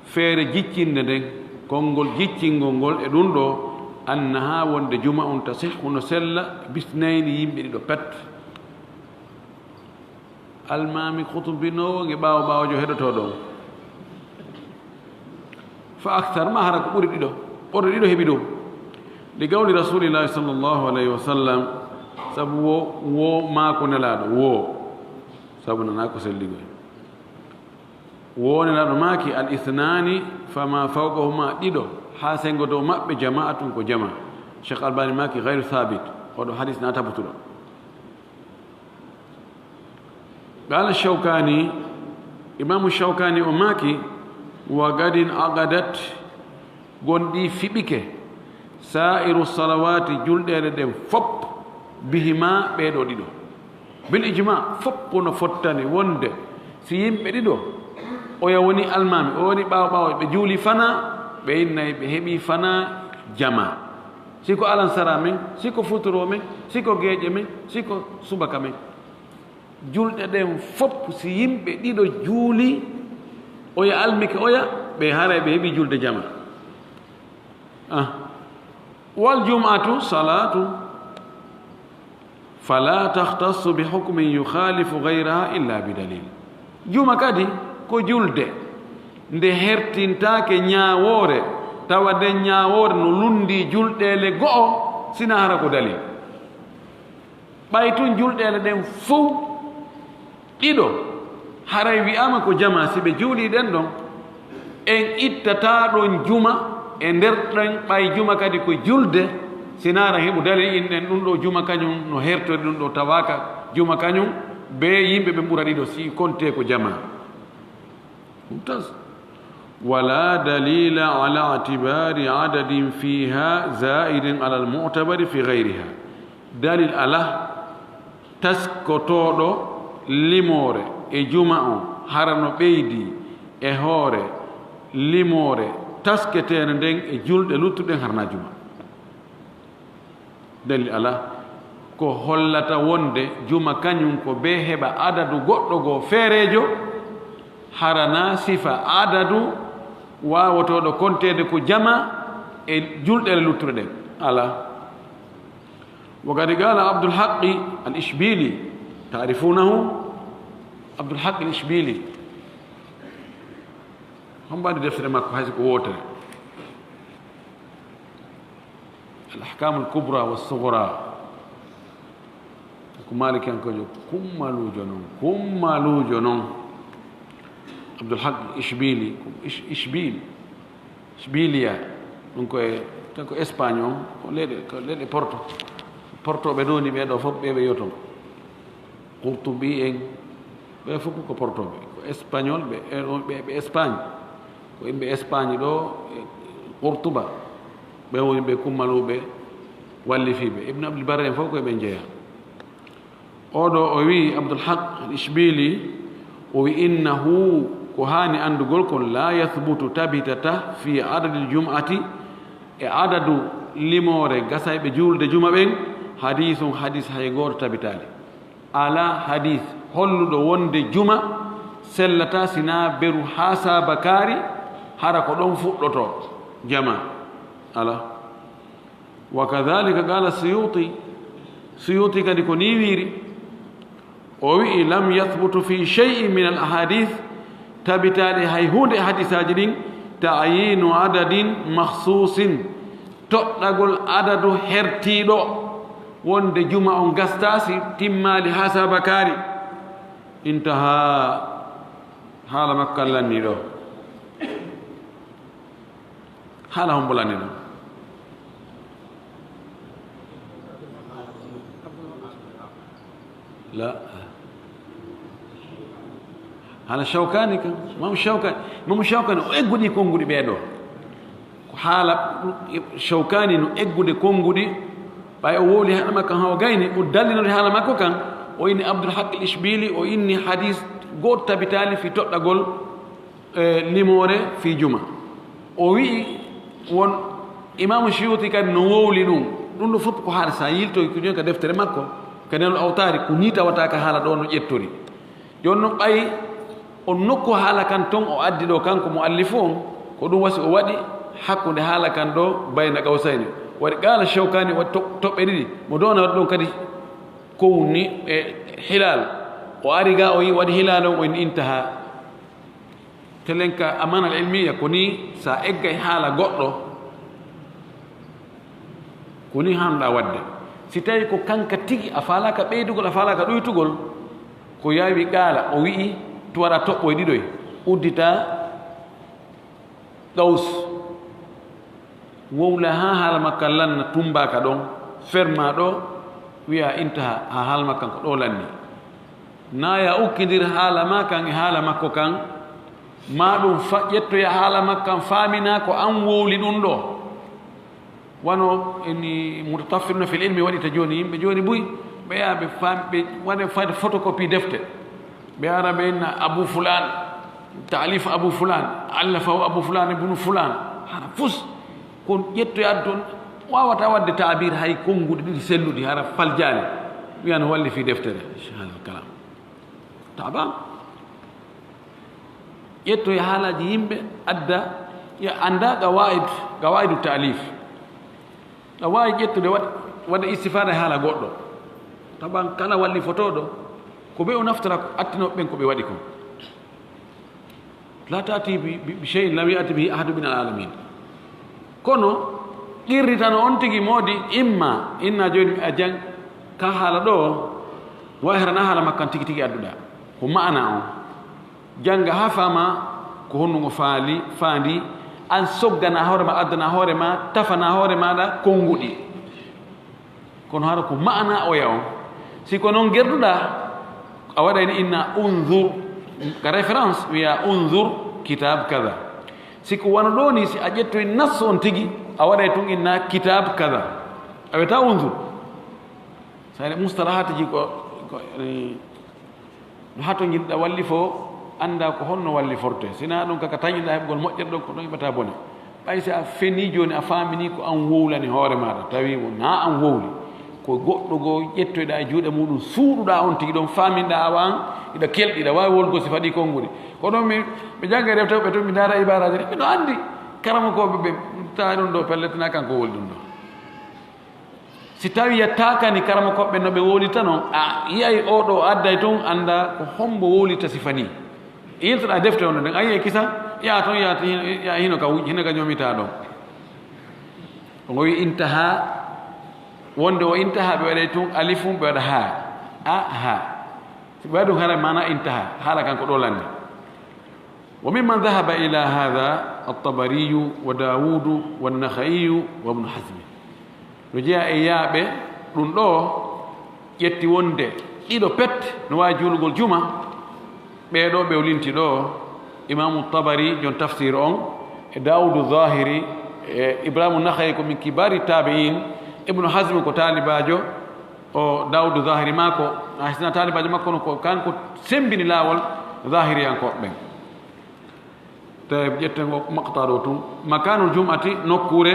feere jiccinde nden, konngol jiccingol ngol e ɗum ɗo, annaha wonde juma on tasihhu no sella, bisnayni yimɓe ɗiɗo pet." Almaami khutubinoowo nge ɓaawo ɓaawojo heɗotooɗo on. Fa akthar ma hara ko ɓuri ɗiɗo, ɓorɗo ɗiɗo heɓi ɗum. Li qawli Rasulillahi sallallahu alayhi wa sallam, sabu wo, wo maako Nelaaɗo, wo, sabu nana ko selligo en. Wo Nelaaɗo maaki, "Al ithnani fama fawqahuma", ɗiɗo, haa senngo dow maɓɓe, "jama'atun", ko jama. Cheikh Albani maaki, "Ghayru thabit", oɗo hadis na tabutuɗo. Qala Shawkani, Imaamu Shawkani o maaki, "Wa gadin aqadat, gonɗi fiɓike, sa'iru salawati, julɗeele ɗen fop, bihima, ɓee ɗo ɗiɗo." Bil ijma, fop no fottani wonde si yimɓe ɗiɗo, oya woni almaami, o woni ɓaawo ɓaawo, ɓe juuli fana, ɓe innay ɓe heɓi fana jama. Si ko alansara men, si ko futuro men, si ko geeƴe men, si ko subaka men. Julɗe ɗen fop, si yimɓe ɗiɗo juuli, oya almike oya, ɓe haray ɓe heɓi julde jama. Ah. Wal jum'atu salatu, fala takhtassu bi hukmin yukhalifu ghayraha illa bi dalil. Juma kadi ko julde nde hertintaake ñaawoore, tawa nden ñaawoore no lundi julɗeele go'o, sina hara ko dalil. Ɓay tun julɗeele ɗen fow ɗiɗo, haray wi'aama ko jama, si ɓe juulii ɗen ɗon, en ittataa ɗon juma e nder ɗen, ɓay juma kadi ko julde, si naara heɓu dalil in ɗen, ɗun ɗo juma kañun no hertori, ɗun ɗo tawaaka juma kañun, be yimɓe ɓe ɓura ɗiɗo, si kontee ko jama. Mumtaz. Wala dalila ala i'tibari adadin fiha zaidin ala al-mu'tabari fi ghayriha. Dalil ala taskotooɗo limoore e juma on hara no ɓeydi e hoore limoore tasketeende nden e julɗe luttuɗen harna juma. Dalil ala ko hollata wonde juma kañum ko be heɓa adadu goɗɗo goo feereejo, hara na sifa adadu waawotooɗo konteede ko jama e julɗeele luttuɗe ɗen. Ala. Wa kadi qala Abdul Haqqi al Ishbili, ta'rifunahu? Abdul Haqqi al Ishbili, hombo andi deftere makko, hay so ko wootere? Al Ahkamul Kubra wa Sughra. Ko Malikiyankojo kummalujo non, kummalujo non. Abdul Haq Ishbili, ko Ish-, Ishbil, Ishbiliya. Ɗum ko e, ko Espagne on, ko leyɗe, ko leyɗe Porto. Portoɓe ɗo ni ɓe ɗo fof ɓe ɓe yoto. Qurtubi en, ɓe fof ko Portoɓe, ko Espagnol, ɓe, ɓe, ɓe Espagne, ko yimɓe Espagne ɗo, e Qurtuba, ɓe woni ɓe kummaluɓe wallifiiɓe. Ibn Abdul Barr en fof ko e ɓe jeeya. Oɗo o wi, Abdul Haq al Ishbili, o wi, "Innahu, Ko haani anndugol kon, laa yasbutu, tabitata, fii adadil jum'ati, e adadu limoore gasayɓe juulde juma ɓen, hadiisun, hadiis hay gooto tabitaali. Alaa hadiis holluɗo wonde juma sellataa sinaa beru haa saabakaari, hara ko ɗon fuɗɗotoo jama. Alaa. Wa kadhalika qala Suyuti. Suyuti kadi ko nii wiiri. O wi'i, lam yathbutu fi shay'in min al ahadith, tabitaali hay huunde e hadisaaji ɗin, ta'yinu adadin makhsusin, toɗɗagol adadu hertiiɗo, wonde juma on gastaa si timmaali haa saabakaari. Intaha. Haala makko kan lannii ɗo. Haala hombo lannii ɗo? La. Haala Shawkani kan. Imam Shawkani, Imam Shawkani o egguɗi konnguɗi ɓee ɗoo. Ko haala Shawkani no eggude konnguɗi, ɓay o wowli haala makko kan haa o gayni, o dallinori haala makko kan, o inni Abdul Haq al Ishbili, o inni hadis gooto tabitaali fii toɗɗagol, e, limoore fii juma. O wi'i won Imaamu Suyuti kadi no wowli ɗum. Ɗum ɗo fof ko haala, so a yiltoy ko jooni ka deftere makko, ka Naylul Awtaari, ko nii tawata ka haala ɗo no ƴettori. Jooni noon, ɓay o nokku haala kan ton o addi ɗo, kanko muallifu on, ko ɗum wasi o waɗi hakkunde haala kan ɗo bayna qawsayni. Waɗi qaala Shawkani, waɗi to-, toɓɓe ɗiɗi. Mo ɗon waɗi ɗon kadi ko woni e hilal. O ari ga o yi waɗi hilal on, o inni intaha. Telen ka amaana al ilmiya ko nii, so a eggay haala goɗɗo, ko nii haanɗaa waɗde. Si tawi ko kanka tigi a faalaaka ɓeydugol, a faalaaka ɗuytugol, ko yaawi qaala, o wi'i, tuwara toɓɓoy ɗiɗoy, uddita qaws, wowla haa haala makka lanna, tumbaaka ɗon, ferma ɗo, wi'a intaha, haa haala makka ko ɗo lanni. Na ya ukkindir haala ma kan e haala makko kan, ma ɗum fa-, ƴettoya haala makko kan, faamina ko an wowli ɗum ɗo. Wano eni mutataffiruna fil ilmi waɗita jooni, yimɓe jooni buy, ɓe yaha ɓe faam-, ɓe waɗa fayde photocopie defte. Ɓe ara ɓe inna Abu Fulaan, taalif Abu Fulaan, allafahu Abu Fulaan ibnu Fulaan. Hara fus, kon ƴettoyaade toon, waawata waɗde taabir hay konnguɗi ɗiɗi selluɗi, hara faljaani. Wiyan wallifii deftere. Subhaanal kalaam. Taabaan. Ƴettoy haalaaji yimɓe, adda, ya annda qawaa'id, qawaa'idu taalif. Aɗa waawi ƴettude, waɗ-, waɗa istifaada e haala goɗɗo. Taban kala wallifotooɗo, ko ɓe o naftara ko attinooɓe ɓen ko ɓe waɗi kon. La taati bi, bi, bi shay'in lam ya'ti bihi ahadun min al-alamin. Kono qirritano on tigi moodi, imma inna jooni mi a jang ka haala ɗo, wa harana haala makkan tigi tigi adduɗa. Ko maana on. Jannga haa faama ko honno ngo faali, faandi, an soggana hoore ma, addana hoore ma, tafana hoore maaɗa konnguɗi. Kono hara ko maana oya on. Si ko noon gerduɗa, a waɗayno inna unzur, ka référence, wiya unzur kitab kada. Si ko wano ɗo ni, si a ƴettoy nas on tigi, a waɗay tun inna kitab kada. A wiyata unzur. Sayre mustalahaatiji ko, ko, eh, no hato njiɗɗa wallifo, annda ko honno walliforte. Sina ɗum kaka tañinɗa heɓgol moƴƴere ɗon, ko ɗon heɓata bone. Ɓay si a feni jooni, a faamini ko an wowlani hoore maaɗa, tawi wonaa an wowli. Ko goɗɗo goo ƴettoyɗa e juuɗe muɗum, suuɗuɗa on tigi ɗon, faaminɗa awa an, iɗa kelɗi, iɗa waawi wolgo si faɗi konnguɗi. Ko ɗon mi, mi jannga e defte woɓɓe tun, mi ndaara ibaaraaji ɗin. Miɗo anndi karamokooɓe ɓe, tawi ɗum ɗo pellet, na kanko wowli ɗum ɗo. Si tawi yettaa kani karamokooɓe no ɓe wowlita non, a yi'ay oo ɗoo adday tun, annda ko hombo wowlita sifa nii. Yiltoɗaa defte on nden, a yi'ay kisa, yaa ton, yaa ti-, yaa hino ka wuj-, hino ka ñoomitaa ɗon. Ko ngo wi intaha, wonde o intaha, ɓe waɗay tun alifun, ɓe waɗa haa. A, haa. Si ɓe waɗi ɗum haray maana intaha, haala kan ko ɗoo lanni. Wa mimman dhahaba ila hadha at-Tabariyu wa Dawudu wa Nakha'iyu wa Ibnu Hazmi. No jeyaa e yaaɓe ɗum ɗoo ƴetti wonde ɗiɗo pet no waawi juulugol juma. Ɓee ɗoo ɓe o linti ɗoo, Imaamu Tabari, jon tafsir on, e Dawudu Zahiri, e Ibrahimu Nakha'i ko min kibari tabi'in, Ibnu Hazmi ko taalibaajo o Dawudu Zahiri maako, a hisna taalibaajo makko no ko kanko sembini laawol Zahiriyankooɓe ɓen. Tawi ƴetten o maqta ɗo tun. Makanul jum'ati, nokkuure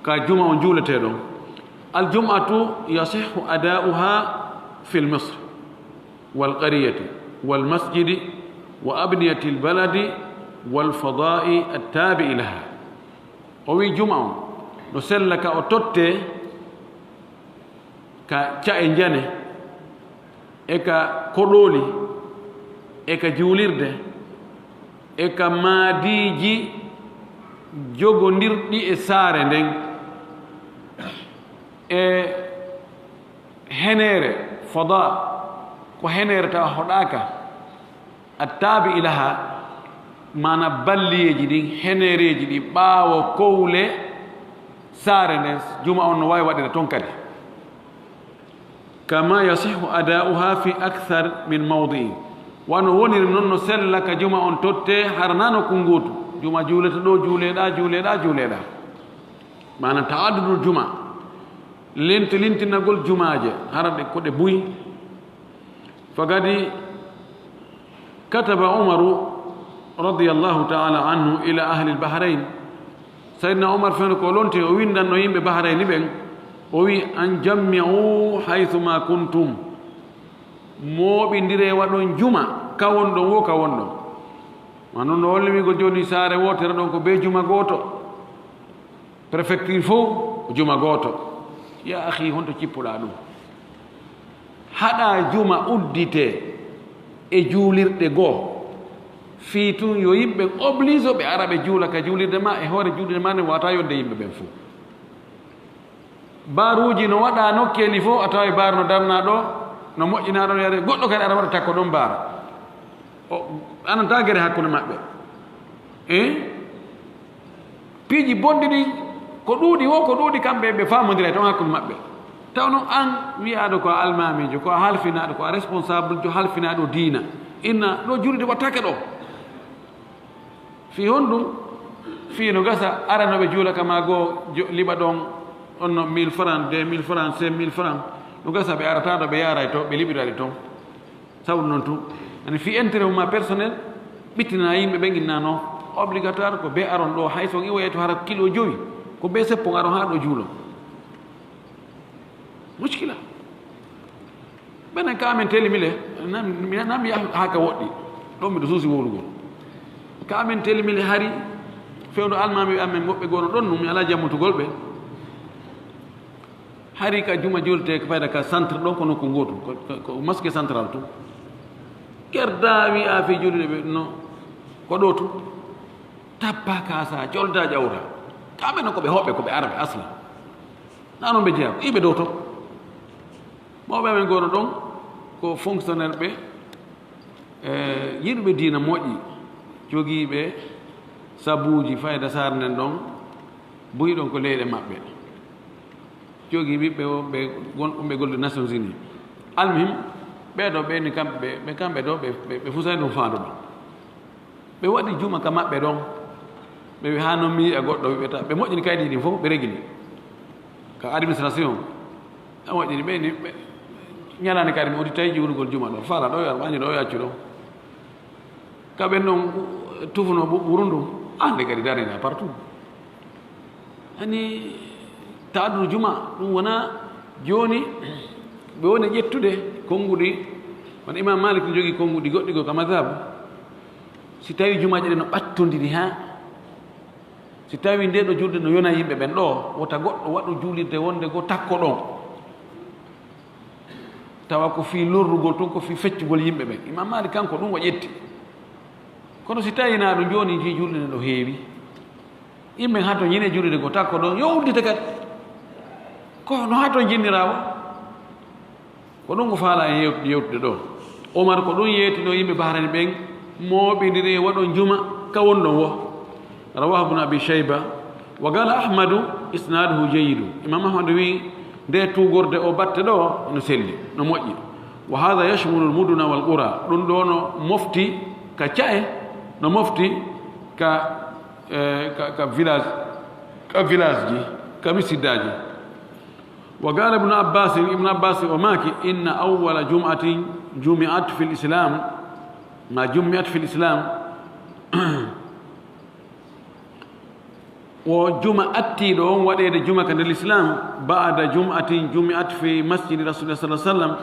ka juma on juuletee ɗon. Al jum'atu yasihhu ada'uha fil misr wal qariyati wal masjidi wa abniyati al baladi wal fada'i attabi'i laha. O wi juma on no sella ka o tottee ka ca'e njane, e ka koɗooli, e ka juulirde, e ka maadiiji jogondirɗi e saare nden, e heneere, fada, ko heneere tawa hoɗaaka, attabi ilaha, maana balliyeeji ɗin, heneereeji ɗi ɓaawo kowle saare nden, juma on no waawi waɗire ton kadi. Kama yasihhu ada'uha fi akthar min mawdi'in. Wano woniri non no sella ka juma on tottee hara na nokku ngootu. Juma juulete ɗo, juuleɗaa, juuleɗaa, juuleɗaa. Maana ta'addudul juma. Lenti-, lentinagol jumaaje, hara ɗe ko ɗe buy. Fagadi kataba Umaru radiyallahu ta'ala anhu ila ahli al-Bahrain. Sayyidina Umar fen ko lonti o windanno yimɓe Bahrain ɓen, o wi, "An jammi'u haythu ma kuntum." Mooɓindire waɗon juma, ka wonɗon wo ka wonɗon. Ma non no holli wi'ugol jooni saare wootere ɗon ko be juma gooto. Prefecture fow ko juma gooto. Ya akhi, honto cippuɗaa ɗum? Haɗa juma uddite e juulirɗe goo. Fii tun yo yimɓe oblige ɓe ara ɓe juula ka juulirde ma, e hoore juulirde ma nden wata yonde yimɓe ɓen fow. Baaruuji no waɗa nokkeeli fow, a taway baar no darna ɗo, no moƴƴina ɗon, yare goɗɗo kadi ara waɗa takko ɗon baar. O ananta gere hakkunde maɓɓe. Eh? Piiji bonɗi ɗin, ko ɗuuɗi wo, ko ɗuuɗi kamɓe ɓe faamondira ton hakkunde maɓɓe. Taw non an wi'aaɗo ko a almaamiijo, ko a halfinaaɗo, ko a responsable jo halfinaaɗo diina. Inna ɗo juulirde wattake ɗo. Fii honɗum? Fii no gasa arano ɓe juula ka maa goo jo-, liɓa ɗon, on no mille francs, deux mille francs, cinq mille francs. No gasa ɓe arata ɗo, ɓe yaaray to, ɓe liɓira ɗi ton. Sabu non tun, ani fii intérêt ma personnel, ɓittina yimɓe ɓe ginna non obligatoire ko be aron ɗo, hay so on iwoyay to hara kilo jowi, ko be seppo aron haa ɗo juulo. Muskila. Ɓenen ka amen telimile, nan, mi, nan mi yaha haa ka woɗɗi. Ɗon miɗo suusi wowlugol. Ka amen telimile hari, fewndo almaami amen woɓɓe gono ɗon, mi alaa jammutugol ɓe. Hari ka juma juulte ko fayda ka centre ɗon ko nokku gootu, ko, ko, ko mosquée centrale tun. Kerda wi'a fi juulde ɓe no, ko ɗo tun. Tappa kasa, jolda ƴawra. Kamɓe non ko ɓe hoɓɓe, ko ɓe araɓe asla. Na non ɓe jeyaa, ko iɓe dow to. Mawɓe amen gono ɗon, ko fonctionnaire ɓe, e, yiɗuɓe diina moƴƴi, jogiiɓe sabuuji fayda saare nden ɗon, buy ɗon ko leyɗe maɓɓe. Jogii ɓiɓɓe woɓɓe gon-, ɓe gollude Nations Unies. Almuhim, ɓee ɗo ɓe ni kamɓe, ɓe, ɓe kamɓe ɗo, ɓe, ɓe, ɓe fusay ɗum faandu ɗo. Ɓe waɗi juma ka maɓɓe ɗon. Ɓe wi, "Haa non mi yi'a goɗɗo wi'ata." Ɓe moƴƴini kaydi ɗin fof, ɓe regini. Ka administration, ɓe moƴƴini, ɓe ni, ɓe ñalaande kadi mi udditay juulugol juma ɗo. Faala ɗo yo, wañi ɗo yo accu ɗo. Ka ɓen ɗon tufuno ɓu-, ɓuru ndu, hannde kadi darina partout. Ani taadul juma, ɗum wona jooni ɓe woni ƴettude konnguɗi. Won Imam Malik ne jogii konnguɗi goɗɗi goo ka madhab. Si tawi jumaaji ɗen no ɓattondiri haa, si tawi nde ɗo julde no yona yimɓe ɓen ɗo, wota goɗɗo waɗu juulirde wonde go takko ɗon. Tawa ko fii lorrugol tun, ko fii feccugol yimɓe ɓen. Imam Malik kanko ɗum o ƴetti. Kono si tawi na ɗum jooni ji julde no heewi. Yimɓe hato ñine julde go takko ɗon, yo uddite kadi. Ko no hato jinnirawo. Ko ɗum ko faala en yew-, yewtude ɗo. Omar ko ɗum yeetino yimɓe Bahrain ɓen, mooɓindiri e waɗon juma ka wonɗon wo. Rawahu Ibn Abi Shayba, wa qala Ahmadu isnaduhu jayyidu. Imam Ahmad wi, nde tuugorde o batte ɗo no selli, no moƴƴi. Wa hadha yashmulu al-muduna wal qura. Ɗum ɗo no mofti ka ca'e, no mofti ka, eh, ka, ka village, ka village ji, ka misiddaaji. Wa qala Ibn Abbas, Ibn Abbas o maaki, inna awwala jum'atin jumi'at fil Islam, ma jumi'at fil Islam, Wo juma attiiɗo on waɗeede juma ka nder Lislaam, ba'da jum'atin jumi'at fi masjidi Rasulillah sallallahu alaihi wasallam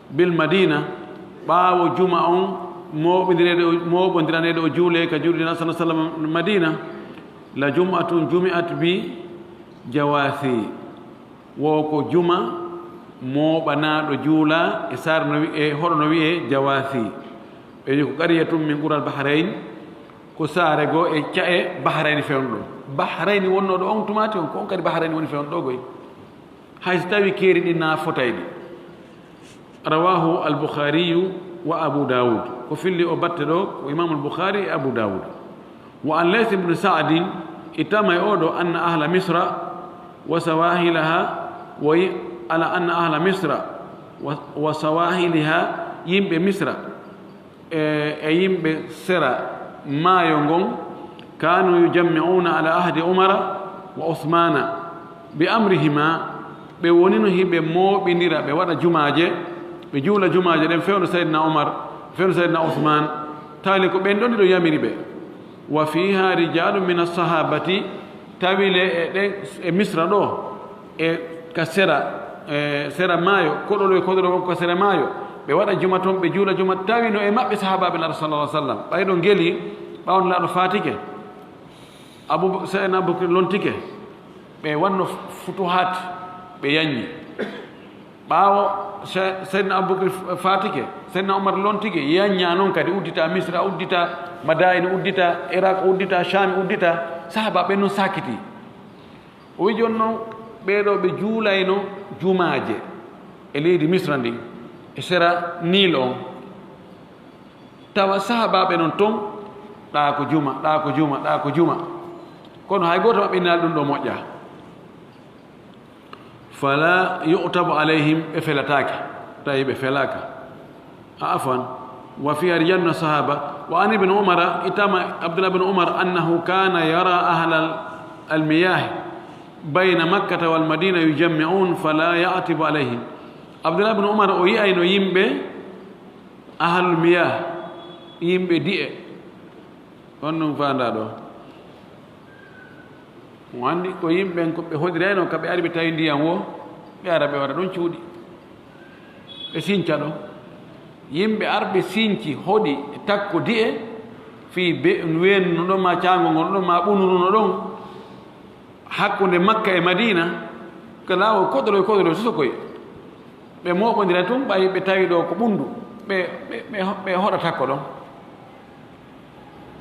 bil Madina, ɓaawo juma on mooɓondireede o, mooɓondiraneede o juulee ka juulde Nabi sallallahu alaihi wasallam Madina, la jum'atun jumi'at bi jawaasi. Wo ko juma mooɓanaaɗo juulaa e saare no wi'ee, hoɗo no wi'ee Jawaasi. Ɓe wi'i ko qaryatun min qural Bahrayn, ko saare goo e ca'e Bahrayn fewndo ɗon. Bahrayn wonnoo ɗo on tumaati on, ko on kadi Bahrayn woni fewndo ɗo goy. Hay so tawii keeri ɗin na fotay ɗi. Rawaahu al-Bukhaariyu wa Abu Daawuud. Ko filli o batte ɗo ko Imaamul Bukhaari e Abu Daawuud. Wa an Lays ibn Sa'din, ittama e oo ɗo, anna ahla Misra wa sawahilaha, wa yi-, ala anna ahla Misra wa, wa sawahiliha, yimɓe Misra e, e yimɓe sera maayo ngon, kanu yujammi'una ala ahdi Umara wa Usmana bi amrihima, ɓe wonino hiɓe mooɓindira, ɓe waɗa jumaaje, ɓe juula jumaaje ɗen fewndo Sayyidina Umar, fewndo Sayyidina Usman, tawi ko ɓen ɗon ɗiɗo yamiri ɓe. Wa fiha rijalun min as-sahabati, tawi le e ɗen e Misra ɗo, e ka sera, e sera maayo, koɗolo e koɗolo won ka sera maayo, ɓe waɗa juma ton, ɓe juula juma, tawi no e maɓɓe sahaabaaɓe Nulaaɗo sallallahu alaihi wasallam. Ɓay ɗo ngeli, ɓaawo Nulaaɗo faatike, Abu, Sayyidina Abubakar lontike, ɓe wanno futuhaat, ɓe yanyi. Ɓaawo Se-, Seydina Abubakar f-, faatike, Seydina Umar lontike, yanyaa non kadi, uddita Misra, uddita Madaayina, uddita Irak, uddita Shaami, uddita, sahaaba ɓen non saakiti. O wi'i jooni non, ɓee ɗoo ɓe juulayno jumaaje e leydi Misra ndin, e sera Niil on. Tawa sahaabaaɓe non ton, ɗaa ko juma, ɗaa ko juma, ɗaa ko juma. Kono hay gooto maɓɓe innaali ɗum ɗoo moƴƴa. Fala yu'tabu alayhim, ɓe felataake, tawi ɓe felaaka. A, afwan, wa fiha rijalun min as-sahaba, wa an ibn Umara, ittama Abdullah ibn Umar, annahu kana yara ahlal, al-miyah bayna Makkata wal Madina yujammi'un fala ya'tibu alayhim. Abdullah ibn Umar o yi'ayno yimɓe ahlul miyah, yimɓe di'e. On ɗum faandaa ɗoo. Mo anndi ko yimɓe ɓen ko ɓe hoɗirayno, ka ɓe ari ɓe tawi ndiyan woo, ɓe ara ɓe waɗa ɗon cuuɗi. Ɓe sinca ɗon. Yimɓe arɓe sinci, hoɗi, takko di'e, fii be-, weendu no ɗon, maa caango ngon no ɗon, maa ɓundu ndu no ɗon, hakkunde Makka e Madiina, ko laawol koɗoro e koɗoro sosokoy. Ɓe mooɓondira tun, ɓay ɓe tawi ɗoo ko ɓundu, ɓe, ɓe, ɓe, ɓe hoɗa takko ɗon.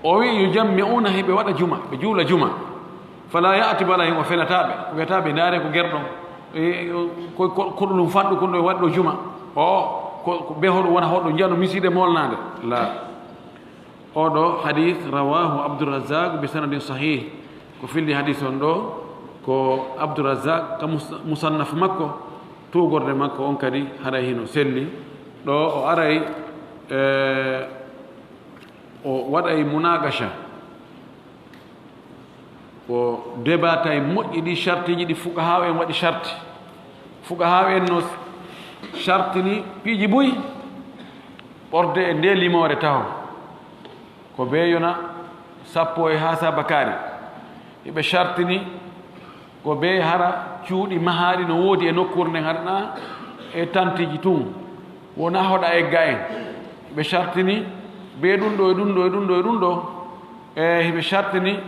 O wi'i, yujammi'una, hiɓe waɗa juma, ɓe juula juma. Fala ya'tibu alayhim, o felataa ɓe, o wi'ataa ɓe, ndaaree ko gerɗon. E, ko, ko, ko ɗum fanɗu kon ɗo e waɗi ɗoo juma. O, ko, ko be hoɗo wona hoɗo njano misiide molnaande. La. Oo ɗoo hadith rawahu Abdurrazzaq bi sanadin sahih. Ko filli hadith on ɗoo, ko Abdurrazzaq ka mus-, musannaf makko, tuugorde makko on kadi haray hino selli. Ɗoo o aray, e, o waɗay munaqasha, o debatay moƴƴi ɗi shartiiji ɗi fuqahaa en waɗi sharti. Fuqahaa en no shartini piiji buy ɓorde e nde limoore taho. Ko bee yona sappo e haa saabakaari. Hiɓe shartini ko bee hara cuuɗi mahaaɗi no woodi e nokkuure nden, hara na e tantiji tun, wona hoɗa egga en. Hiɓe shartini bee ɗum ɗo e ɗum ɗo e ɗum ɗo e ɗum ɗo. E hiɓe shartini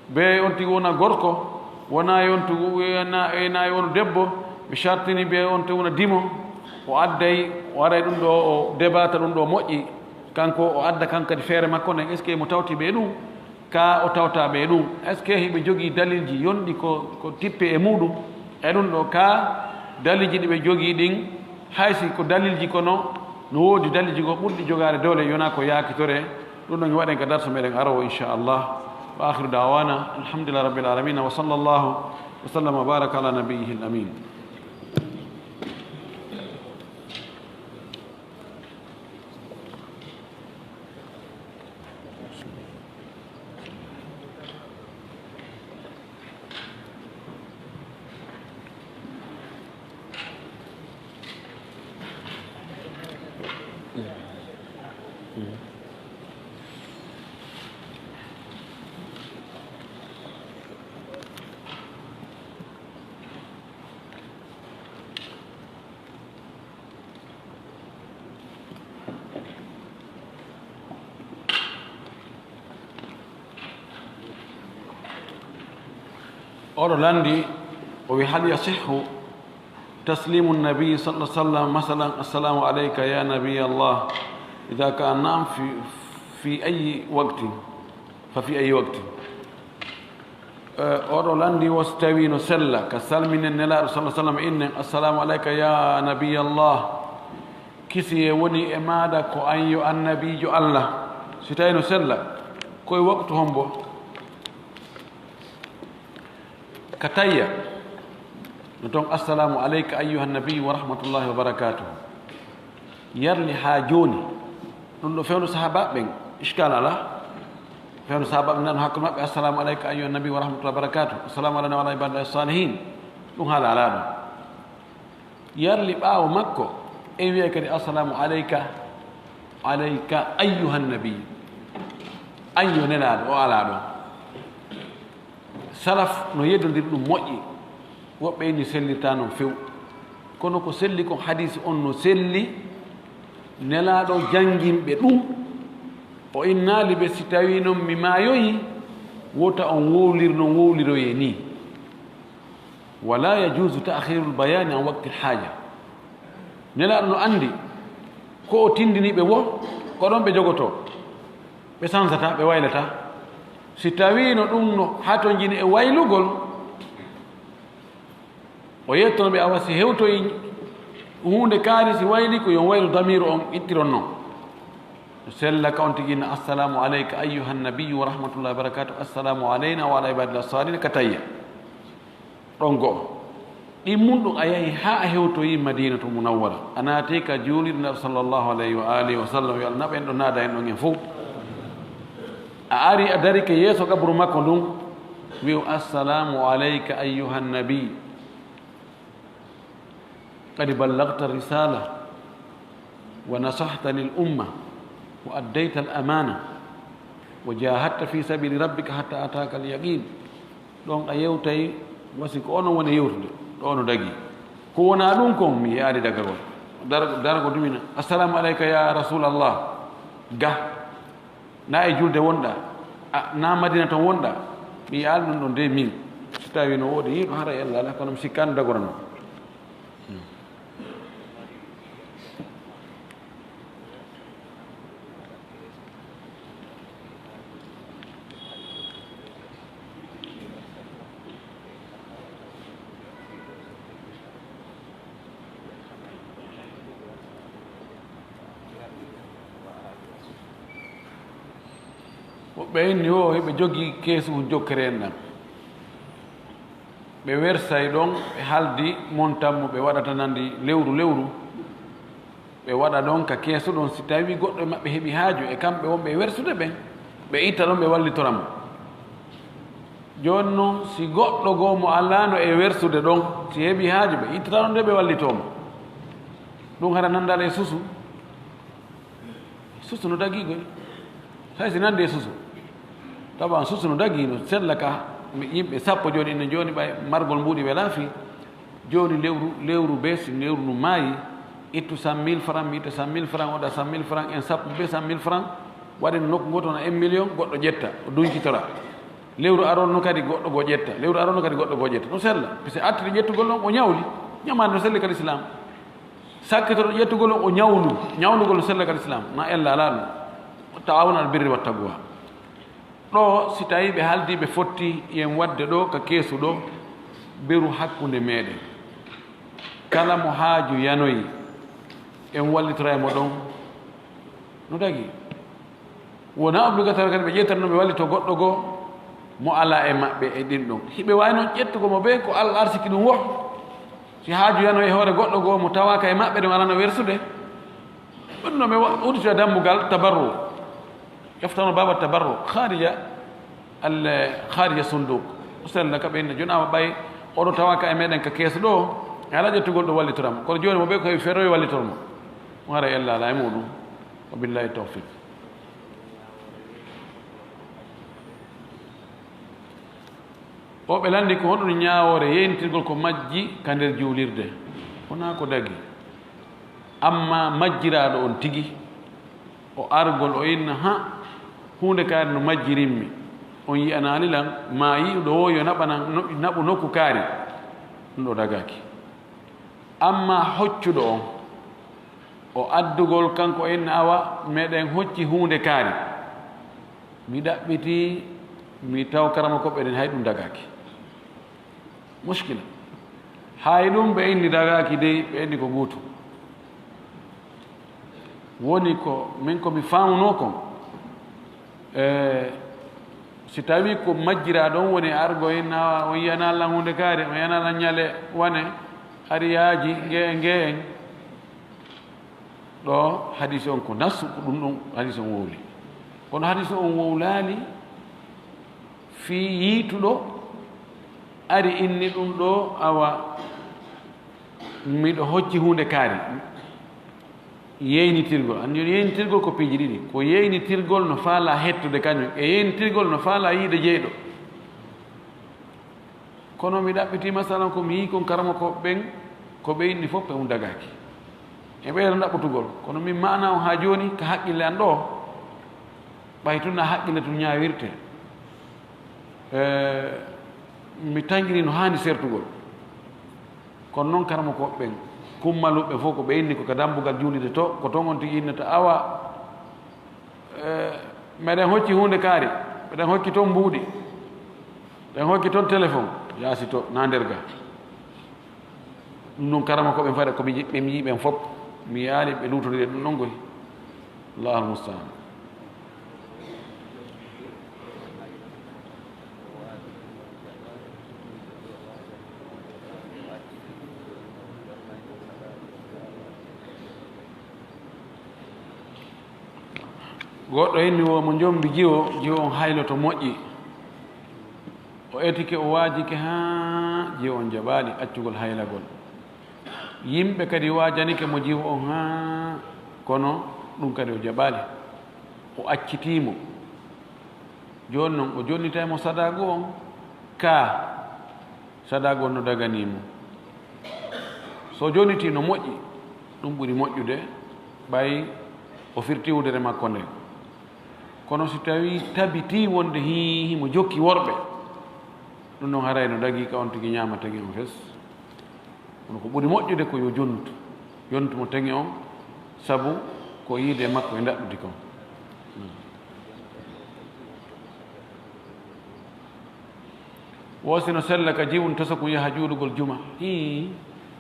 bee on tigi wona gorko, wona e on tigi, e na, e na e wona debbo. Ɓe shartini bee on tigi wona dimo. O adday, o aray ɗum ɗo, o debata ɗum ɗo moƴƴi. Kanko o adda kan kadi feere makko nden, est-ce que mo tawti ɓe ɗum? Ka o tawta ɓe ɗum, est-ce que hiɓe jogii dalilji yonɗi ko, ko tippe e muɗum? E ɗum ɗo, ka dalilji ɗi ɓe jogii ɗin, hay si ko dalilji kono, no woodi dalilji ko ɓurɗi jogaade doole, yona ko yaakitore. Ɗum ɗon waɗen ka darsu meɗen arowo, inchallah. Wa akhiru da'wana, alhamdulillahi rabbil alamin, wa sallallahu wa sallama wa baraka ala nabiyyihil amin. Oɗo lanndi, o wi: هل يصح تسليم النبي صلى الله عليه وسلم، مثلا: السلام عليك يا نبي الله؟ إذا كان نعم، في، في أي وقت؟ ففي أي وقت؟ Eh, oɗo lanndi wo si tawii no sella ka salminen Nelaaɗo صلى الله عليه وسلم, innen: السلام عليك يا نبي الله. Kisiyee woni e maaɗa ko an yo annabiijo Allah. Si tawii no sella, ko e waqtu hombo? Ka tayya, no ton: السلام عليك أيها النبي ورحمة الله وبركاته. Yarli haa jooni. Ɗum ɗo fewndo sahaabaaɓe ɓen, iskal alaa. Fewndo sahaabaaɓe nan hakkunde maɓɓe: السلام عليك أيها النبي ورحمة الله وبركاته، السلام علينا وعلى عباد الله الصالحين. Ɗum haala alaa ɗum. Yarli ɓaawo makko, en wi'ay kadi: السلام عليك، عليك أيها النبي. An yo Nelaaɗo, o alaa ɗon. Salaf no yeddondiri ɗum moƴƴi, woɓɓe inni sellirtaa non few. Kono ko selli kon, hadiisi on no selli, Nelaaɗo jannginɓe ɗum, o innaali ɓe: si tawii non mi maayoyi, wota on wowlir no wowliroyee nii. ولا يجوز تأخير البيان عن وقت الحاجة. Nelaaɗo no anndi ko o tindini ɓe wo, ko ɗon ɓe jogotoo. Ɓe sansataa, ɓe waylataa. Si tawii no ɗum no hatonjini e waylugol, o yettono ɓe, awa si hewtoyi huunde kaari, si wayli ko yo waylu damiiru on ittiron non. No sella ka on tigi inna: السلام عليك أيها النبي ورحمة الله وبركاته، السلام علينا وعلى عباد الله الصالحين، ka tayya. Ɗon go'o. Ɗin mun ɗum a yahi haa a hewtoyi Madinatu Munawwara. A naati ka juulirde Nelaaɗo صلى الله عليه وآله وسلم, yo Allah naɓ en ɗo naada en ɗon en fow. A ari a darike yeeso qabru makko ndun, wi'u: السلام عليك أيها النبي، قد بلغت الرسالة ونصحت للأمة وأديت الأمانة وجاهدت في سبيل ربك حتى أتاك اليقين. Ɗon a yewtay, wasi ko onon woni yewtude, ɗo no dagi. Ko wonaa ɗum kon, mi yi'aali dagagol. Dar-, dargo dumina: السلام عليك يا رسول الله. Ga, na e julde wonɗaa, a, na Madina ton wonɗaa. Mi yi'aali ɗum ɗon de min. Si tawii no woodi yi'uɗo, haray Allah alaa, kono mi sikkaani dagorano. Woɓɓe inni wo hiɓe jogii keesu jokkere en ɗan. Ɓe wersay ɗon, ɓe haldi montan mo ɓe waɗata nandi lewru lewru. Ɓe waɗa ɗon ka keesu ɗon, si tawii goɗɗo e maɓɓe heɓi haaju e kamɓe wonɓe e wersude ɓen, ɓe itta ɗon, ɓe wallitora mo. Jooni non, si goɗɗo goo mo alaano e wersude ɗon, si heɓi haaju, ɓe ittata ɗon de ɓe wallitoo mo. Ɗum hara nandaali e susu. Susu no dagii koy. Hay si nandi e susu. Tawa susu no dagii, no sella ka yimɓe sappo jooni, ina jooni ɓay margol mbuuɗi welaa fii. Jooni lewru, lewru bee si lewru no maayi, ittu cent mille francs, mi itta cent mille francs, oɗa cent mille francs, en sappo bee cent mille francs, waɗen nokku gooto na un million, goɗɗo ƴetta, o duñcitora. Lewru aroon no kadi goɗɗo goo ƴetta, lewru aroon no kadi goɗɗo goo ƴetta. No sella, parce que artiri ƴettugol ɗon, o ñawli, ñamaande no selli ka l'islam. Sakkitoro ƴettugol on, o ñawnu, ñawnugol no sella ka l'islam, na ella alaa ɗum. Ta'awunu alal birri wat taqwa. Ɗo, si tawii ɓe haaldi, ɓe fotti en waɗde ɗo ka keesu ɗo, beru hakkunde meɗen. Kala mo haaju yanoyi, en wallitora e mo ɗon. No dagi? Wonaa obligatoire kadi ɓe ƴettata no ɓe wallitoo goɗɗo goo mo alaa e maɓɓe e ɗin ɗon. Hiɓe waawi noon ƴettugol mo bee ko Allah arsiki ɗum wo. Si haaju yanoyi e hoore goɗɗo goo mo tawaaka e maɓɓe, ɗum alano wersude. Ɗum no ɓe wa-, udditoya dambugal tabarru. Yaftahuna baaba tabarru, kharija al-, kharija sunduk. O sella ka ɓe inna, jooni ama ɓay oɗo tawaaka e meɗen ka keesu ɗo, e alaa ƴettugol ɗo wallitora mo. Kono jooni mo ɓe ko heɓi feroye wallitor mo. Mo hara ella alaa e muɗum. Wa billahi tawfiq. O ɓe lanndi ko honɗun ñaawoore yeyntirgol ko majji ka nder juulirde. Wonaa ko dagi. Amma majjiraaɗo on tigi, o argol, o inna, ha, huunde kaari no majjirimmi. On yi'anaali lan, maa yi'uɗo woo yo naɓanan, no-, naɓu nokku kaari, ɗum ɗo dagaaki. Amma hoccuɗo on, o addugol kanko en, awa, meɗen hocci huunde kaari, mi ɗaɓɓiti, mi taw karamokooɓe ɓen, hay ɗum dagaaki. Muskila. Hay ɗum ɓe inni dagaaki dey, ɓe inni ko guutu. Woni ko min ko mi faamnoo kon, e, si tawii ko majjiraaɗo on woni argo en, na on yi'anaa lan huunde kaari, on yi'anaa lan ñale wane, ariyaaji, ngee, ngee en. Ɗo hadiisi on ko nassu, ko ɗum ɗum hadiisi on wowli. Kono hadiisi on wowlaali fii yiituɗo ari inni ɗum ɗo, awa, miɗo hocci huunde kaari. Yeynitirgol, anndi yeynitirgol ko piiji ɗiɗi. Ko yeynitirgol no faalaa hettude kañum, e yeynitirgol no faalaa yiide jeyɗo. Kono mi ɗaɓɓitii masalan ko mi yii kon karamokooɓe ɓen, ko ɓe inni fof ɓe un dagaaki. E ɓeyda ɗaɓɓutugol. Kono min maana on haa jooni ka haqqille an ɗo, ɓay tun na haqqille tun ñaawirte. E, mi tanƴiri no haani sertugol. Kono non karamokooɓe ɓen, kummaluɓe fof ko ɓe inni ko ka dambugal juulirde to, ko ton on tigi innata awa, Eh, meɗen hocci huunde kaari, meɗen hocci toon mbuuɗi, meɗen hocci toon téléphone, yaasi to, na nder ga. Ɗum noon karamokooɓe ɓen fayda ko ɓe nji-, ɓe mi yii ɓen fof, mi yaali ɓe luutondire ɗum ɗon goy. Allahul musta'an. Goɗɗo inni wo mo njombi jiwo, jiwo on hayloto moƴƴi. O etike, o waajike haa jiwo on jaɓaali accugol haylagol. Yimɓe kadi waajanike mo jiwo on haa, kono ɗum kadi o jaɓaali. O accitii mo. Jooni non, o jonnitay mo sadaagu on, kaa sadaagu on no daganii mo. So o jonnitii no moƴƴi, ɗum ɓuri moƴƴude, ɓay o firti wudere makko nden. Kono si tawii tabitii wonde hii himo jokki worɓe, ɗum non haray no dagii ka on tigi ñaama tagi on fes. Kono ko ɓuri moƴƴude ko yo jonnutu, jonnutu mo tagi on, sabu ko yiide e makko e ndaɗɗudi kon. Wo si no sella ka jiwun tosa kun yaha juulugol juma. Hii,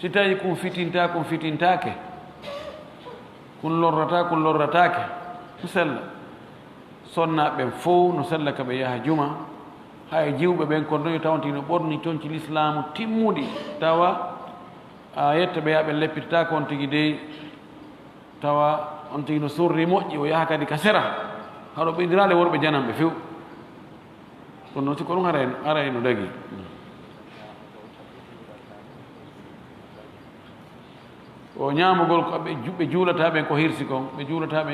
si tawi kun fitinta, kun fitintaake, kun lorrata, kun lorrataake, no sella. Sonnaaɓe ɓen fow no sella ka ɓe yaha juma. Hay jiwɓe ɓen kon no yo tawantino ɓorni conci lislaamu timmuɗi, tawa a yetta ɓe yaa ɓe leppitataako on tigi dey. Tawa on tigi no sorri moƴƴi, o yaha kadi ka sera. Haɗo ɓe indiraale worɓe jananɓe few. Kono noon si ko ɗum haray, haray no dagi. O ñaamugol ko ɓe ju-, ɓe juulata ɓen ko hirsi kon, ɓe juulata ɓen